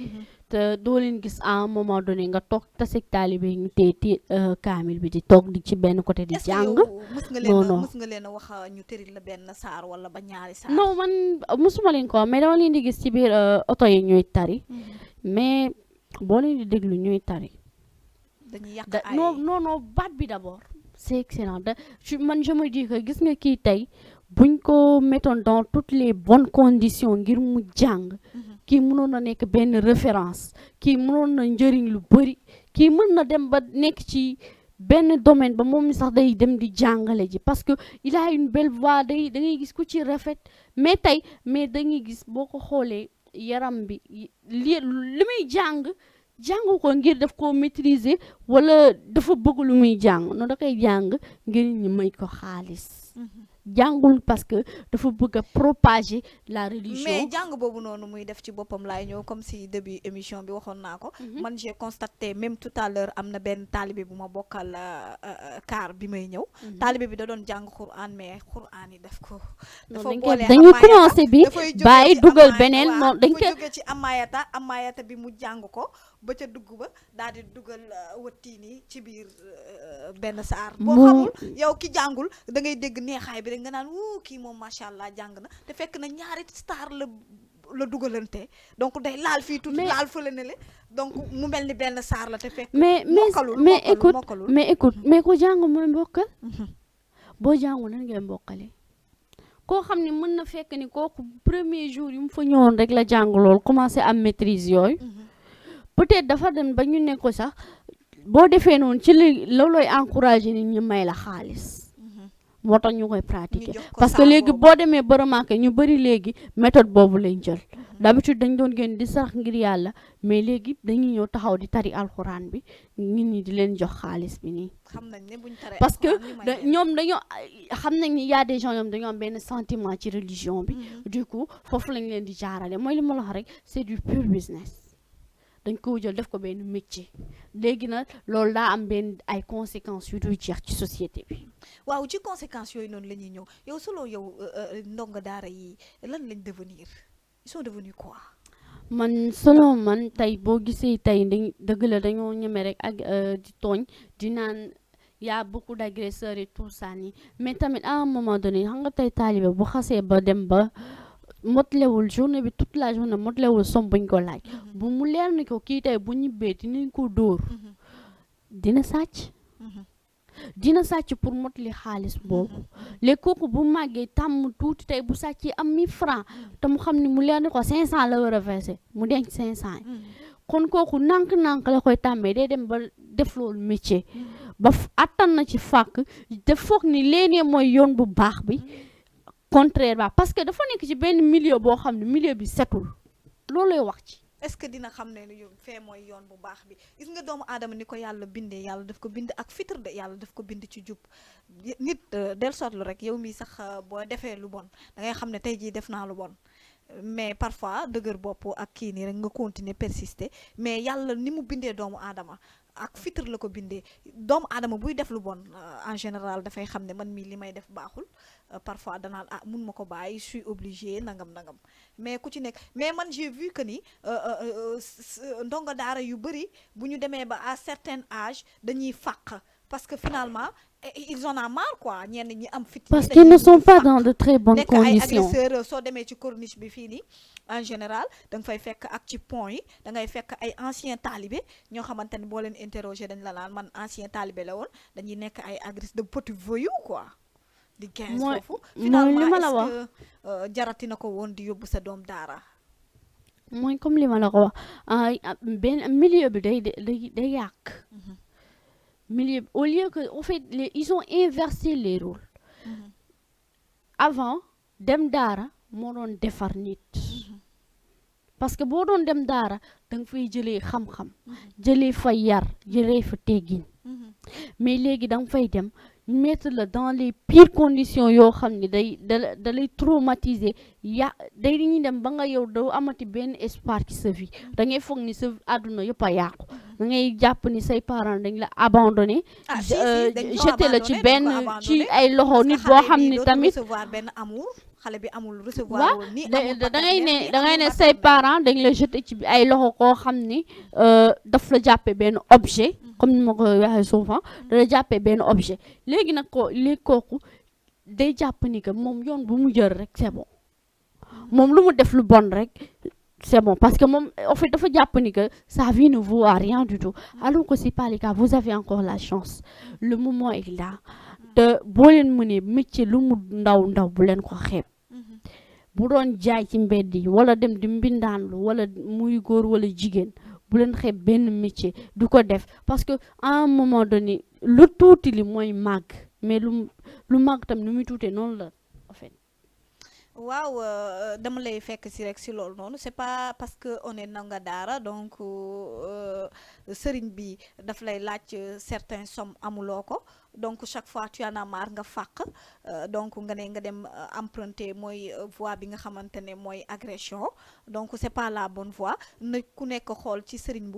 te doo leen gis à un moment donné nga toog taseg taalibe ñu téye kaamil bi di toog di ci benn côté di jàng. non mës nga leen a wax ñu tëri la benn saar wala ba ñaari saar. non man mësuma leen ko mais dama leen di gis ci biir oto yi ñuy tari mais boo leen di déglu ñuy tari. dañuy yàq ay non baat bi d'abord c'est excellent man je me dis que gis nga kii tey buñ ko mettoon dans toutes les bonnes conditions ngir mu jàng. kii mënoon na nekk benn référence kii mënoon na njëriñ lu bëri kii mën na dem ba nekk ci benn domaine ba moom mi sax day dem di jàngale ji parce que il a une belle voix da ngay gis ku ci rafet mais dañuy gis boo ko xoolee yaram bi li muy jàng ko ngir daf koo maîtriser wala dafa bëgg lu muy jàng no da koy jàng ngir ñu may ko xaalis jàngul parce que dafa bëgg a propager la religion. mais jàng boobu noonu muy def ci boppam laay ñëw comme si début émission bi waxoon naa ko. man j'ai constaté même tout à l'heure am na benn taalibe bu ma bokkal car bi may ñëw. taalibe bi da doon jàng Quran mais Quran yi def ko. dafa boole dañuy commencé bi bàyyi dugal beneen noonu dañ ko jóge ci amayata bi mu jàng ko ba ca dugg ba daal di dugal wëttiini ci biir benn saar. boo xamul yow ki jàngul da ngay dégg neexaay bi nga naan kii moom macha allah jàng na te fekk na ñaari star la dugalante donc day laal fii tuuti laal fële ne le donc mu mel ni benn saar la te fekk mais écoute mais ko jàng mooy mbokkal boo jàngul nan ngay mbokkale koo xam ne mën na fekk ni kooku premier jour yu mu fa ñëwoon rek la jàng lool commencé am maîtrise yooyu peut-être dafa dem ba ñu ne ko sax boo defee noonu ci loolooy encouragé nit ñi may la xaalis moo tax ñu koy pratiquer parce que léegi boo demee ba remarqué ñu bëri léegi méthode boobu lañ jël d'habitude dañ doon gën di sarax ngir yàlla mais léegi dañuy ñëw taxaw di tari alxuraan bi nit ñi di leen jox xaalis bi nii parce que ñoom dañoo xam nañ ni y a des gens ñoom dañoo am benn sentiment ci religion bi du coup foofu lañ leen di jaarale mooy li ma la wax rek c'est du pur business dañ ko jël def ko benn métier léegi nag loolu daa am benn ay conséquences yu dul jeex ci société bi. waaw ci conséquences yooyu noonu la ñuy ñëw yow solo yow ndongo daara yi lan lañ devenir ils sont devenus quoi. man selon man tey boo gisee tey dëgg la dañoo ñeme rek ak di tooñ di naan y a beaucoup d'agresseurs et tout ça nii mais tamit à un moment donné xam nga tey taalibe bu xasee ba dem ba. motlewul journée bi toute la journée motlewul som buñ ko laaj bu mu leer ni ko kii tey bu ñibbee dinañ ko dóor dina sàcc pour motli xaalis boobu léegi kooku bu màggee tàmm tuuti tey bu sàccee am 1000 francs te mu xam ni mu leer ni ko 500 la war a verser mu denc 500 kon kooku nànk-nànk la koy tàmmee day dem ba def loolu métier ba attan na ci fàkk def foog ni léegi mooy yoon bu baax bi contraire ba parce que dafa nekk ci benn milieu boo xam ne milieu bi setul loolu lay wax ci. est-ce que dina xam ne fee mooy yoon bu baax bi gis nga doomu aadama ni ko yàlla bindee yàlla daf ko bind ak fitre de yàlla daf ko bind ci jub nit del sotlu rek yow mii sax boo defee lu bon da ngay xam ne tey jii def naa lu bon mais parfois dëgër bopp ak kii nii rek nga continuer persister mais yàlla ni mu bindee doomu aadama ak fitre la ko bindee doomu aadama buy def lu bon en général dafay xam ne man mii li may def baaxul parfois danaan mun ma ko bàyyi je suis obligé nangam mais ku ci nekk mais man j'ai vu que ni ndongo daara yu bëri bu ñu demee ba à certain âge dañuy fàq parce que finalement ils en ont marre quoi ñenn ñi am fit parce qu'ils ne sont pas dans de très bonnes conditions. nekk ay agresseurs soo demee ci corniche bi fii nii en général da nga fay fekk ak ci pont yi da ngay fekk ay anciens talibé ñoo xamante ne boo leen interroger dañ la naan man ancien talibé la woon dañuy nekk ay agresseurs de petits voyous quoi. di 15 foofu finalement est-ce que jarati na ko woon di yóbbu sa doom daara. mooy comme li ma la ko wax benn milieu bi day yàq milieu bi au lieu que en fait ils ont inversé les rôles avant dem daara moo doon defar nit parce que boo doon dem daara da nga fay jëlee xam-xam jëlee fa yar jëlee fa teggin mais léegi da nga fay dem mettre la dans les pires conditions yoo xam ne da lay traumatiser dañuy dem ba nga yow doo amati benn espoir ci sa vie da ngay foog ni sa àdduna yëpp a yàqu da ngay jàpp ni say parents dañ la abandonné jeté la ci benn ci ay loxo nit boo xam ne tamit xale bi amul recevoir ni da ngay ne say parents dañ la jeté ci ay loxo koo xam ni daf la jàppe benn objet comme ni ma ko waxee souvent da la jàppe benn objet léegi nag léegi kooku day jàpp ni que moom yoon bu mu jël rek c'est bon moom lu mu def lu bon rek c'est bon parce que moom en fait dafa jàpp ni que sa vie ne vaut rien du tout alors que c'est pas le cas vous avez encore la chance le moment est là te boo leen mënee métier lu mu ndaw bu leen ko xeeb bu doon jaay ci mbedd yi wala dem di mbindaanlu wala muy góor wala jigéen bu leen xeeb benn métier du ko def parce que à un moment donné lu tuuti li mooy màgg mais lu màgg tam nu muy tuutee noonu la en fait. waaw dama lay fekk si rek si loolu noonu c'est pas parce que on est ndongo daara donc sëriñ bi daf lay laaj certains sommes amuloo ko donc chaque fois tu en as marre nga fàq donc nga dem emprunter mooy voie bi nga xamante ne mooy agression donc c'est pas la bonne voie na ku nekk xool ci Serigne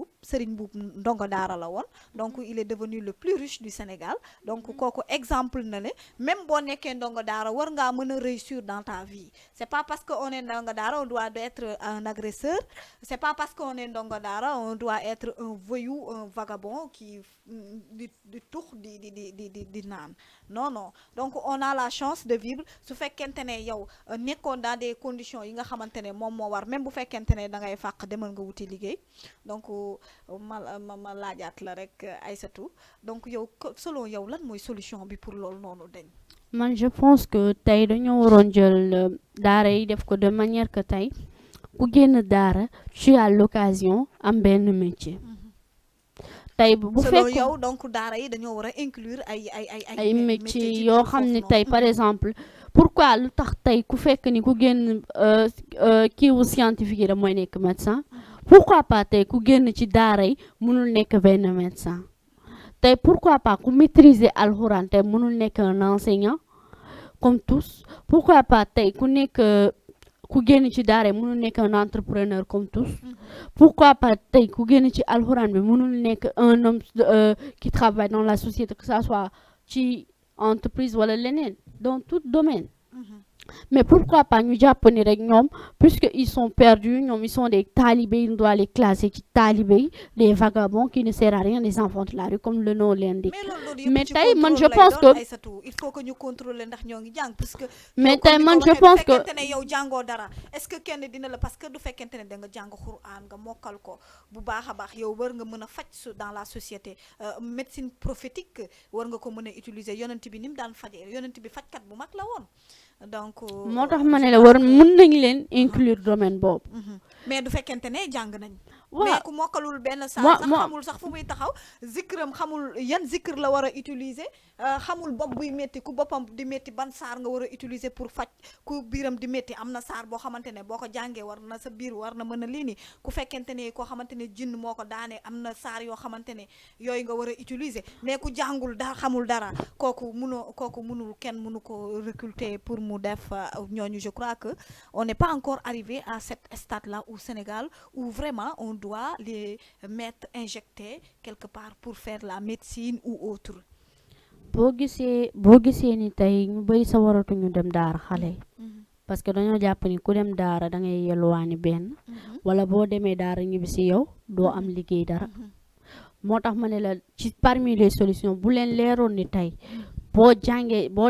Mboup ndongo daara la woon donc il est devenu le plus riche du Sénégal donc kooku exemple na ne même boo nekkee ndongo daara war ngaa mën a réussir dans ta vie c'est pas parce que on est ndongo daara on doit être un agresseur c'est pas parce que on est ndongo daara on doit être un voyou un vagabond qui di tux di naan non donc on a la chance de vivre su fekkente ne yow nekkoon dans des conditions yi nga xamante ne moom moo war même bu fekkente ne da ngay fàq demal nga wuti liggéey donc ma laajaat la rek Aïssatou donc yow selon yow lan mooy solution bi pour loolu noonu dañ man je pense que tey dañoo waroon jël daara yi def ko de manière que tey ku génn daara tu as l'occasion am benn métier tey bu fekk yow donc daara yi dañoo war a inclure ay métiers yoo xam ne tey par exemple pourquoi lu tax tey ku fekk ni ku génn kiiwu scientifique yi da mooy nekk médecin pourquoi pas tey ku génn ci daara yi mënul nekk benn médecin tey pourquoi pas ku maîtriser alxuraan tey mënul nekk un enseignant comme tous pourquoi pas tey ku génn ci daara mënul nekk un entrepreneur comme tous pourquoi pas tey ku génn ci alxuraan bi mënul nekk un homme qui travaille dans la société que ça soit ci entreprise wala leneen dans tout domaine mais pourquoi pas ñu jàpp ni rek ñoom puisque ils sont perdus ñoom ils sont des talibés on doit les classer ci talibés des vagabonds qui ne servent à rien des enfants de la rue comme le nom l'indique mais tey man je pense que il faut que ñu contrôler ndax ñoo ngi jàng parce que mais tey man je pense que fekkente ne yow jàngoo dara est-ce que kenn dina la parce que du fekkente ne da nga jàng Xuraan nga mokkal ko bu baax a baax yow war nga mën a faj dans la société médecine prophétique war nga ko mën a utiliser yonent bi ni mu daan fajee yonent bi fajkat bu mag la woon donc moo tax ma ne la war mën nañ leen inclure domaine boobu mais du fekkente ne jàng nañ waaw mais ku mokkalul benn saar sax xamul sax fu muy taxaw zikram xamul yan zikr la war a utiliser xamul bopp buy métti ku boppam di métti ban saar nga war a utiliser pour faj ku biiram di métti am na saar boo xamante ne boo ko jàngee war na sa biir war na mën a lii nii ku fekkente ne koo xamante ne jinn moo ko daanee am na saar yoo xamante ne yooyu nga war a utiliser mais ku jàngul dara xamul dara kooku mënul kenn mënu ko recruter pour mu def ñooñu je crois que on n'est pas encore arrivé à cet stade là au Sénégal où vraiment on doit les mettre injectés quelque part pour faire la médecine ou autre. boo gisee ni tey ñu bëri sa waratuñu dem daara xale parce que dañoo jàpp ni ku dem daara da ngay yelwaani benn wala boo demee daara ñibbisi yow doo am liggéey dara moo tax ma ne la ci parmi les solutions bu leen leeroon ni tey boo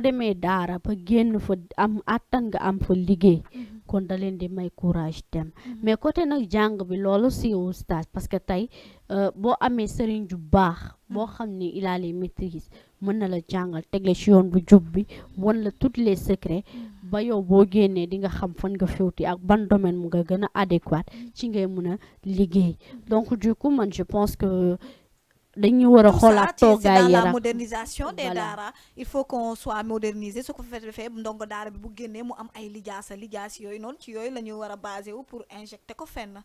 demee daara ba génn fa am attan nga am fa liggéey kon da leen di may courage dem mais côté nag jàng bi loolu si au stage parce que tey boo amee sëriñ ju baax boo xam ni il a les maîtrises mën na la jàngal tegle ci yoon bu jub bi wan la tous les secrets ba yow boo génnee di nga xam fan nga féwti ak ban domaine mu nga gën a adéquat ci ngay mën a liggéey donc du coup man je pense que dañu war a tout ça xoolaat c'est toogaay dans yi la rek modernisation des voilà daara il faut qu'on soit modernisé su ko defee ndongo daara bi bu génnee mu am ay lijaas yooyu noonu ci yooyu la ñu war a basé wu pour injecter ko fenn.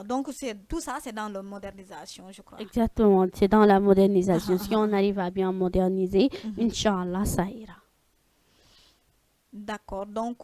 Donc c'est tout ça c'est dans la modernisation je crois. exactement c'est dans la modernisation si on arrive à bien moderniser Inch'Allah ça ira. D'accord donc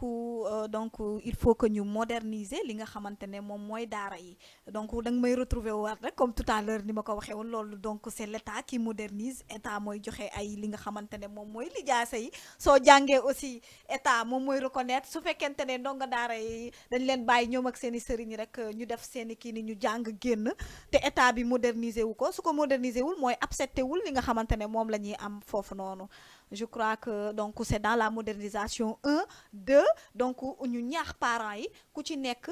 il faut que ñu moderniser li nga xamante ne moom mooy daara yi donc da nga may retrouver waat rek comme tout à l'heure ni ma ko waxee woon loolu donc c'est l'état qui modernise état mooy joxe ay li nga xamante ne moom mooy lijaasa yi soo jàngee aussi état moom mooy reconnaître su fekkente ne ndongo daara yi dañ leen bàyyi ñoom ak seen i sëriñ rek ñu def seen i kii ni ñu jàng génn te état bi moderniser wu ko su ko moderniser wul mooy accepté wul li nga xamante ne moom la ñuy am foofu noonu. Je crois que donc c'est dans la modernisation 1 2 donc ñu ñaax parents yi ku ci nekk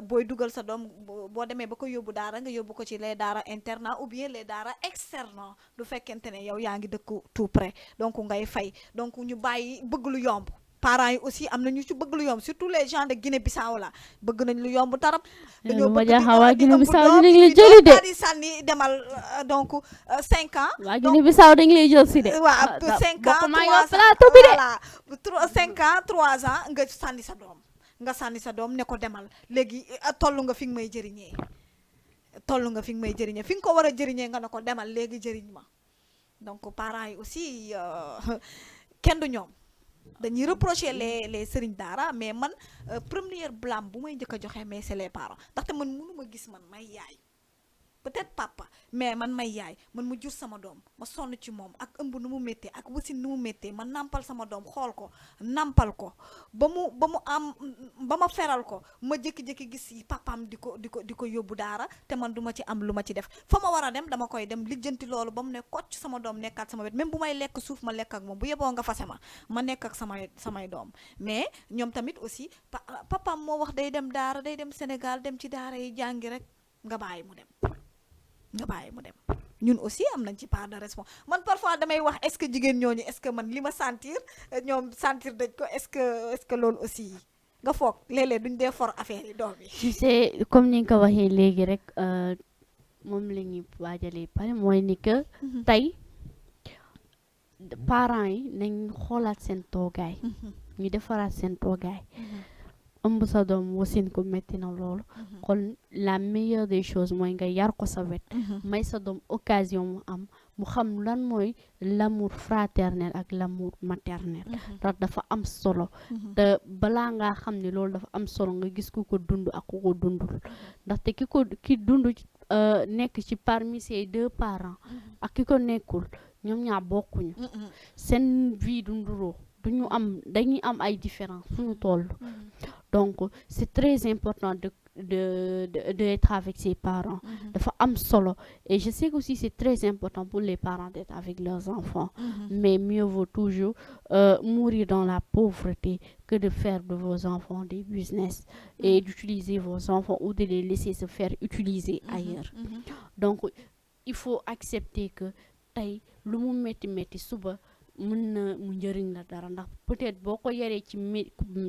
booy dugal sa doom boo demee ba ko yóbbu daara nga yóbbu ko ci les daara internat ou bien les daara externe du fekkente ne yow yaa ngi dëkk tout près donc ngay fay donc ñu bàyyi bëgg lu yomb parents yi aussi am na ñu ci bëgg lu yomb surtout les gens de Guinée-Bissau la bëgg nañ lu yomb tarap dañoo bëgg waa di Guinée-Bissau ëmb dañ lay doom jëli de di sànni demal donc 5 ans waa Guinée-Bissau dañ lay jël si de waaw 5 ans 3 ans plateau bi de voilà 5 ans 3 ans nga sànni sa doom ne ko demal léegi toll nga fi nga may jëriñee fi nga ko war a jëriñee nga ne ko demal léegi jëriñ ma donc parents yi aussi kenn du ñoom dañuy reprocher les sëriñ daara mais man première blâme bu may njëkk a joxe mais c'est les parents ndaxte man mënuma gis man may yaay peut-être papa mais man may yaay man mu jur sama doom ma sonn ci moom ak ëmb nu mu méttee ak wasin nu mu méttee ma nampal sama doom xool ko nampal ko ba mu am ba ma feral ko ma jékki-jékki gis papaam di ko yóbbu daara te man duma ci am lu ma ci def fa ma war a dem dama koy dem lijjanti loolu ba mu ne kocc sama doom nekkaat sama wet même bu may lekk suuf ma lekk ak moom bu yeboo nga fase ma nekk ak samay doom mais ñoom tamit aussi papaam moo wax day dem daara day dem Sénégal dem ci daara yi jàngi rek nga bàyyi mu dem ñun aussi am nañ ci part de responsabilité man parfois damay wax est-ce que jigéen ñooñu est-ce que man li ma sentir ñoom sentir dañ ko est-ce que loolu aussi nga foog léeg-léeg duñ dee for affaire yi doom yi. tu sais comme ni nga ko waxee léegi rek moom la ñuy waajalee pare mooy ni que tey parents yi nañ xoolaat seen toogaay ñu defaraat seen toogaay ëmb sa doom wasin ko metti na loolu kon la meilleure des choses mooy nga yar ko sa wet may sa doom occasion mu xam lan mooy l'amour fraternel ak l'amour maternel ndax dafa am solo te balaa ngaa xam ne loolu dafa am solo nga gis ku ko dund ak ku ko dundul ndaxte ki dund nekk ci parmi ses 2 parents ak ki ko nekkul ñoom ñaar bokkuñu seen vie dunduroo dañuy am ay différence fu ñu toll donc c'est très important d'être avec ses parents dafa am solo et je sais que aussi c'est très important pour les parents d'être avec leurs enfants mais mieux vaut toujours mourir dans la pauvreté que de faire de vos enfants des business et d'utiliser vos enfants ou de les laisser se faire utiliser ailleurs donc il faut accepter que tey lu mu metti suba mën na mu njëriñ la dara ndax peut-être boo ko yaree ci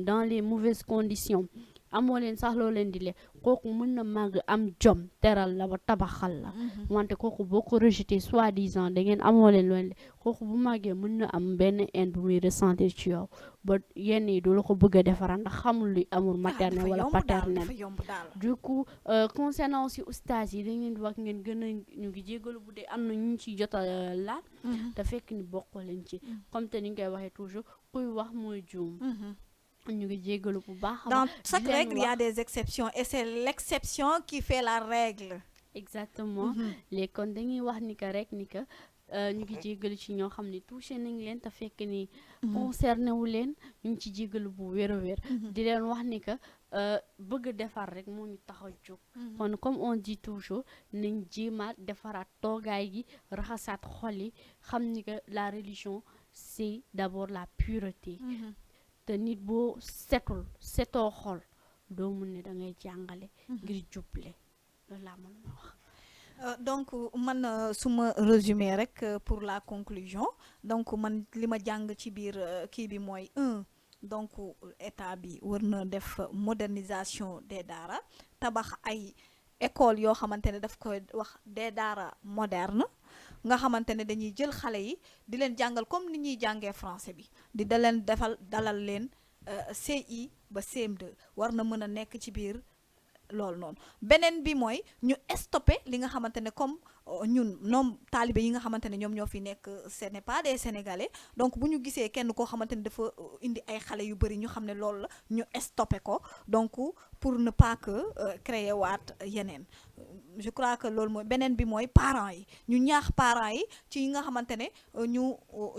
dans les mauvaises conditions amoo leen sax loo leen di leen kooku mën na màgg am jom teral la ba tabaxal la wante kooku boo ko rejeté soi-disant da ngeen amoo leen loo leen kooku bu màggee mën na am benn haine bu muy ressentir ci yow ba yenn yi du la ko bëgg a defara ndax xamul luy amour maternel wala paternel du coup concernant aussi oustaz yi dañ leen di wax ngeen gën a ñu ngi jégalu bu dee am na ñu ci jot a laal te fekk ni bokkoo leen ci comme te ni nga koy waxee toujours kuy wax mooy juum ñu ngi jégalu bu baax. Dans chaque règle il y a des exceptions et c'est l'exception qui fait la règle. Exactement léegi kon dañuy wax ni que rek ni que ñu ngi jégalu ci ñoo xam ne touché nañ leen te fekk ni concerné wu leen ñu ngi ci jégalu bu wér a wér di leen wax ni que bëgg defar rek moo ñu tax a jóg kon comme on dit toujours nañ jéemaat defaraat toogaay gi raxasaat xol yi xam ni que la religion c'est d'abord la pureté te nit boo setoo xol doo mun ne da ngay jàngale ngir juble loolu laa mën na wax donc man su ma résumé rek pour la conclusion donc man li ma jàng ci biir kii bi mooy donc état bi war na def modernisation des daara tabax ay école yoo xamante ne daf koy wax des daara moderne nga xamante ne dañuy jël xale yi di leen jàngal comme ni ñuy jàngee français bi di da leen defal dalal leen CI ba CM2 war na mën a nekk ci biir loolu noonu beneen bi mooy ñu stoppé li nga xamante ne comme ñun ñoom taalibe yi nga xamante ne ñoom ñoo fi nekk ce n'est pas des sénégalais donc bu ñu gisee kenn koo xamante ne dafa indi ay xale yu bëri ñu xam ne loolu la ñu stoppé ko donc pour ne pas que créer waat yeneen je crois que loolu mooy beneen bi mooy parents yi ñu ñaax parents yi ci yi nga xamante ne ñu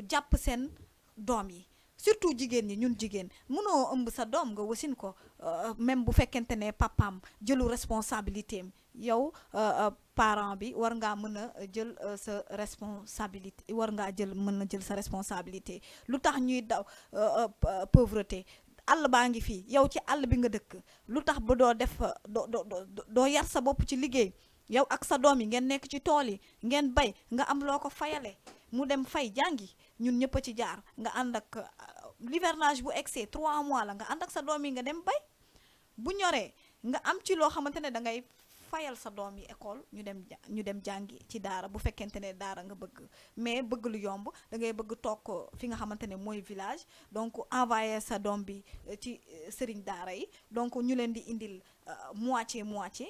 jàpp seen doom yi surtout jigéen ñi ñun jigéen mënoo ëmb sa doom nga wasin ko même bu fekkente ne papaam jëlu responsabilité am yow parent bi war ngaa mën a jël sa responsabilité war ngaa mën a jël sa responsabilité lu tax ñuy daw pauvreté àll baa ngi fii yow ci àll bi nga dëkk lu tax ba doo def doo yar sa bopp ci liggéey yow ak sa doom yi ngeen nekk ci tool yi ngeen bay nga am loo ko fayale mu dem fay jàngi ñun ñëpp a ci jaar nga ànd ak l'hivernage bu excès 3 mois la nga ànd ak sa doom yi nga dem bay bu ñoree nga am ci loo xamante ne da ngay fayal sa doom yi école ñu dem jàngi ci daara bu fekkente ne daara nga bëgg mais bëgg lu yomb da ngay bëgg toog fi nga xamante ne mooy village donc envoyé sa doom bi ci sëriñ daara yi donc ñu leen di indil moitié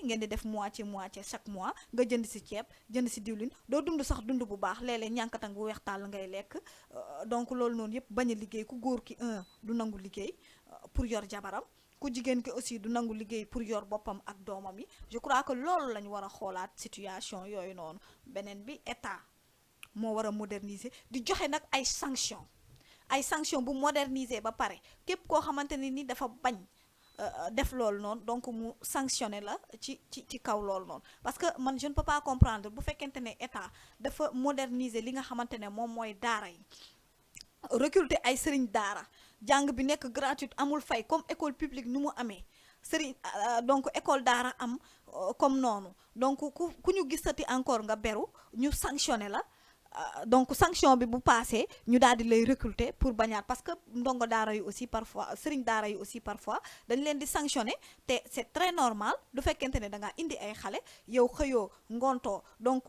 ngeen di def moitié chaque mois nga jënd si ceeb jënd si diwlin doo dund sax dund bu baax léeg-léeg ñànkatang bu weex tàll ngay lekk donc loolu noonu yëpp bañ a liggéey ku góor ki du nangu liggéey pour yor jabaram ku jigéen ki aussi du nangu liggéey pour yor boppam ak doomam yi je crois que loolu lañu war a xoolaat situation yooyu noonu beneen bi état moo war a moderniser di joxe nag ay sanction bu moderniser ba pare képp koo xamante ne ni dafa bañ def loolu noonu donc mu sanctionné la ci kaw loolu noonu parce que man je ne peux pas comprendre bu fekkente ne état dafa moderniser li nga xamante ne moom mooy daara yi recruter ay sëriñ daara jàng bi nekk gratuite amul fay comme école publique nu mu amee sëriñ donc école daara am comme noonu donc ku ñu gisati encore nga beru ñu sanctionné la donc sanction bi bu passé ñu daal di lay recruter pour bañaat parce que ndongo daara yu aussi parfois sëriñ daara yu aussi parfois dañ leen di sanctionner te c'est très normal du fekkente ne da ngaa indi ay xale yow xëyoo ngontoo donc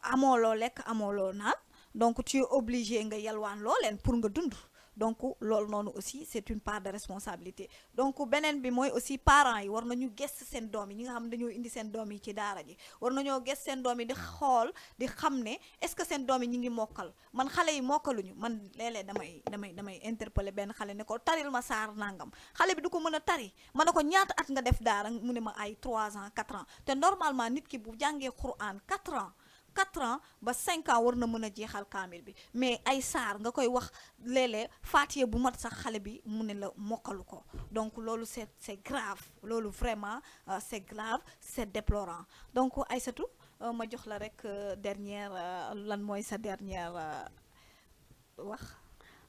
amoo loo lekk amoo loo naan donc tu es obligé nga yalwaan loo leen pour nga dund donc loolu noonu aussi c'est une part de responsabilité donc beneen bi mooy aussi parents yi war nañu gëstu seen doom yi ñi nga xam ne dañoo indi seen doom yi ci daara ji war nañoo gëstu seen doom yi di xool di xam ne est-ce que seen doom yi ñi ngi mokkal man xale yi mokkaluñu man léeg-léeg damay interpeller benn xale ne ko taril ma saar nangam xale bi du ko mën a tari ma ne ko ñaata at nga def daara mu ne ma ay 3 ans 4 ans te normalement nit ki bu jàngee Quran 4 ans ba 5 ans war na mën a jeexal kaamil bi mais ay saar nga koy wax léeg-léeg faatiye bu mat sax xale bi mu ne la mokkalu ko donc loolu c'est grave loolu vraiment c'est grave c'est déplorant donc Aïssatou ma jox la rek dernière lan mooy sa dernière wax.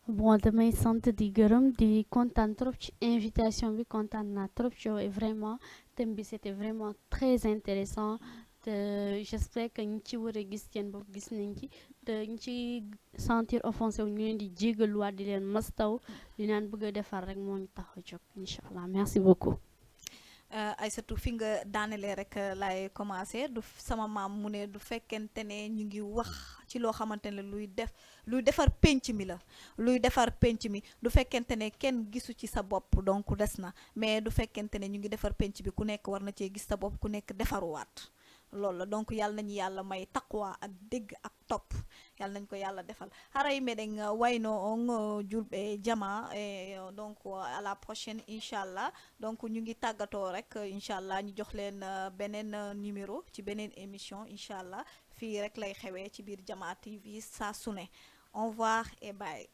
Bon damay sant di gërëm di kontaan trop ci invitation bi kontaan naa trop ci yow et vraiment thème bi c'était vraiment très intéressant j'espère que ñi ci war a gis seen bopp gis nañ ci te ñi ci sentir offensé wu ñu leen di jégaluwaat di leen mastaw di naan bëgg a defar rek moo ñu tax a jóg incha allah merci beaucoup. Aïssatou fi nga daanelee rek lay commencer du sama maam mu ne du fekkente ne ñu ngi wax ci loo xamante ne luy defar penc mi la luy defar penc mi du fekkente ne kenn gisu ci sa bopp donc des na mais du fekkente ne ñu ngi defar penc bi ku nekk war na cee gis sa bopp ku nekk defaruwaat. loolu la donc yàlla nañu yàlla may taqwa ak dégg ak topp yàlla nañ ko yàlla defal haray meɗen wayno on julɓe jama donc à la prochaine inchallah donc ñu ngi tàggatoo rek inchallah ñu jox leen beneen numéro ci beneen émission inchallah fii rek lay xewee ci biir Jama TV saa su ne au revoir et bye.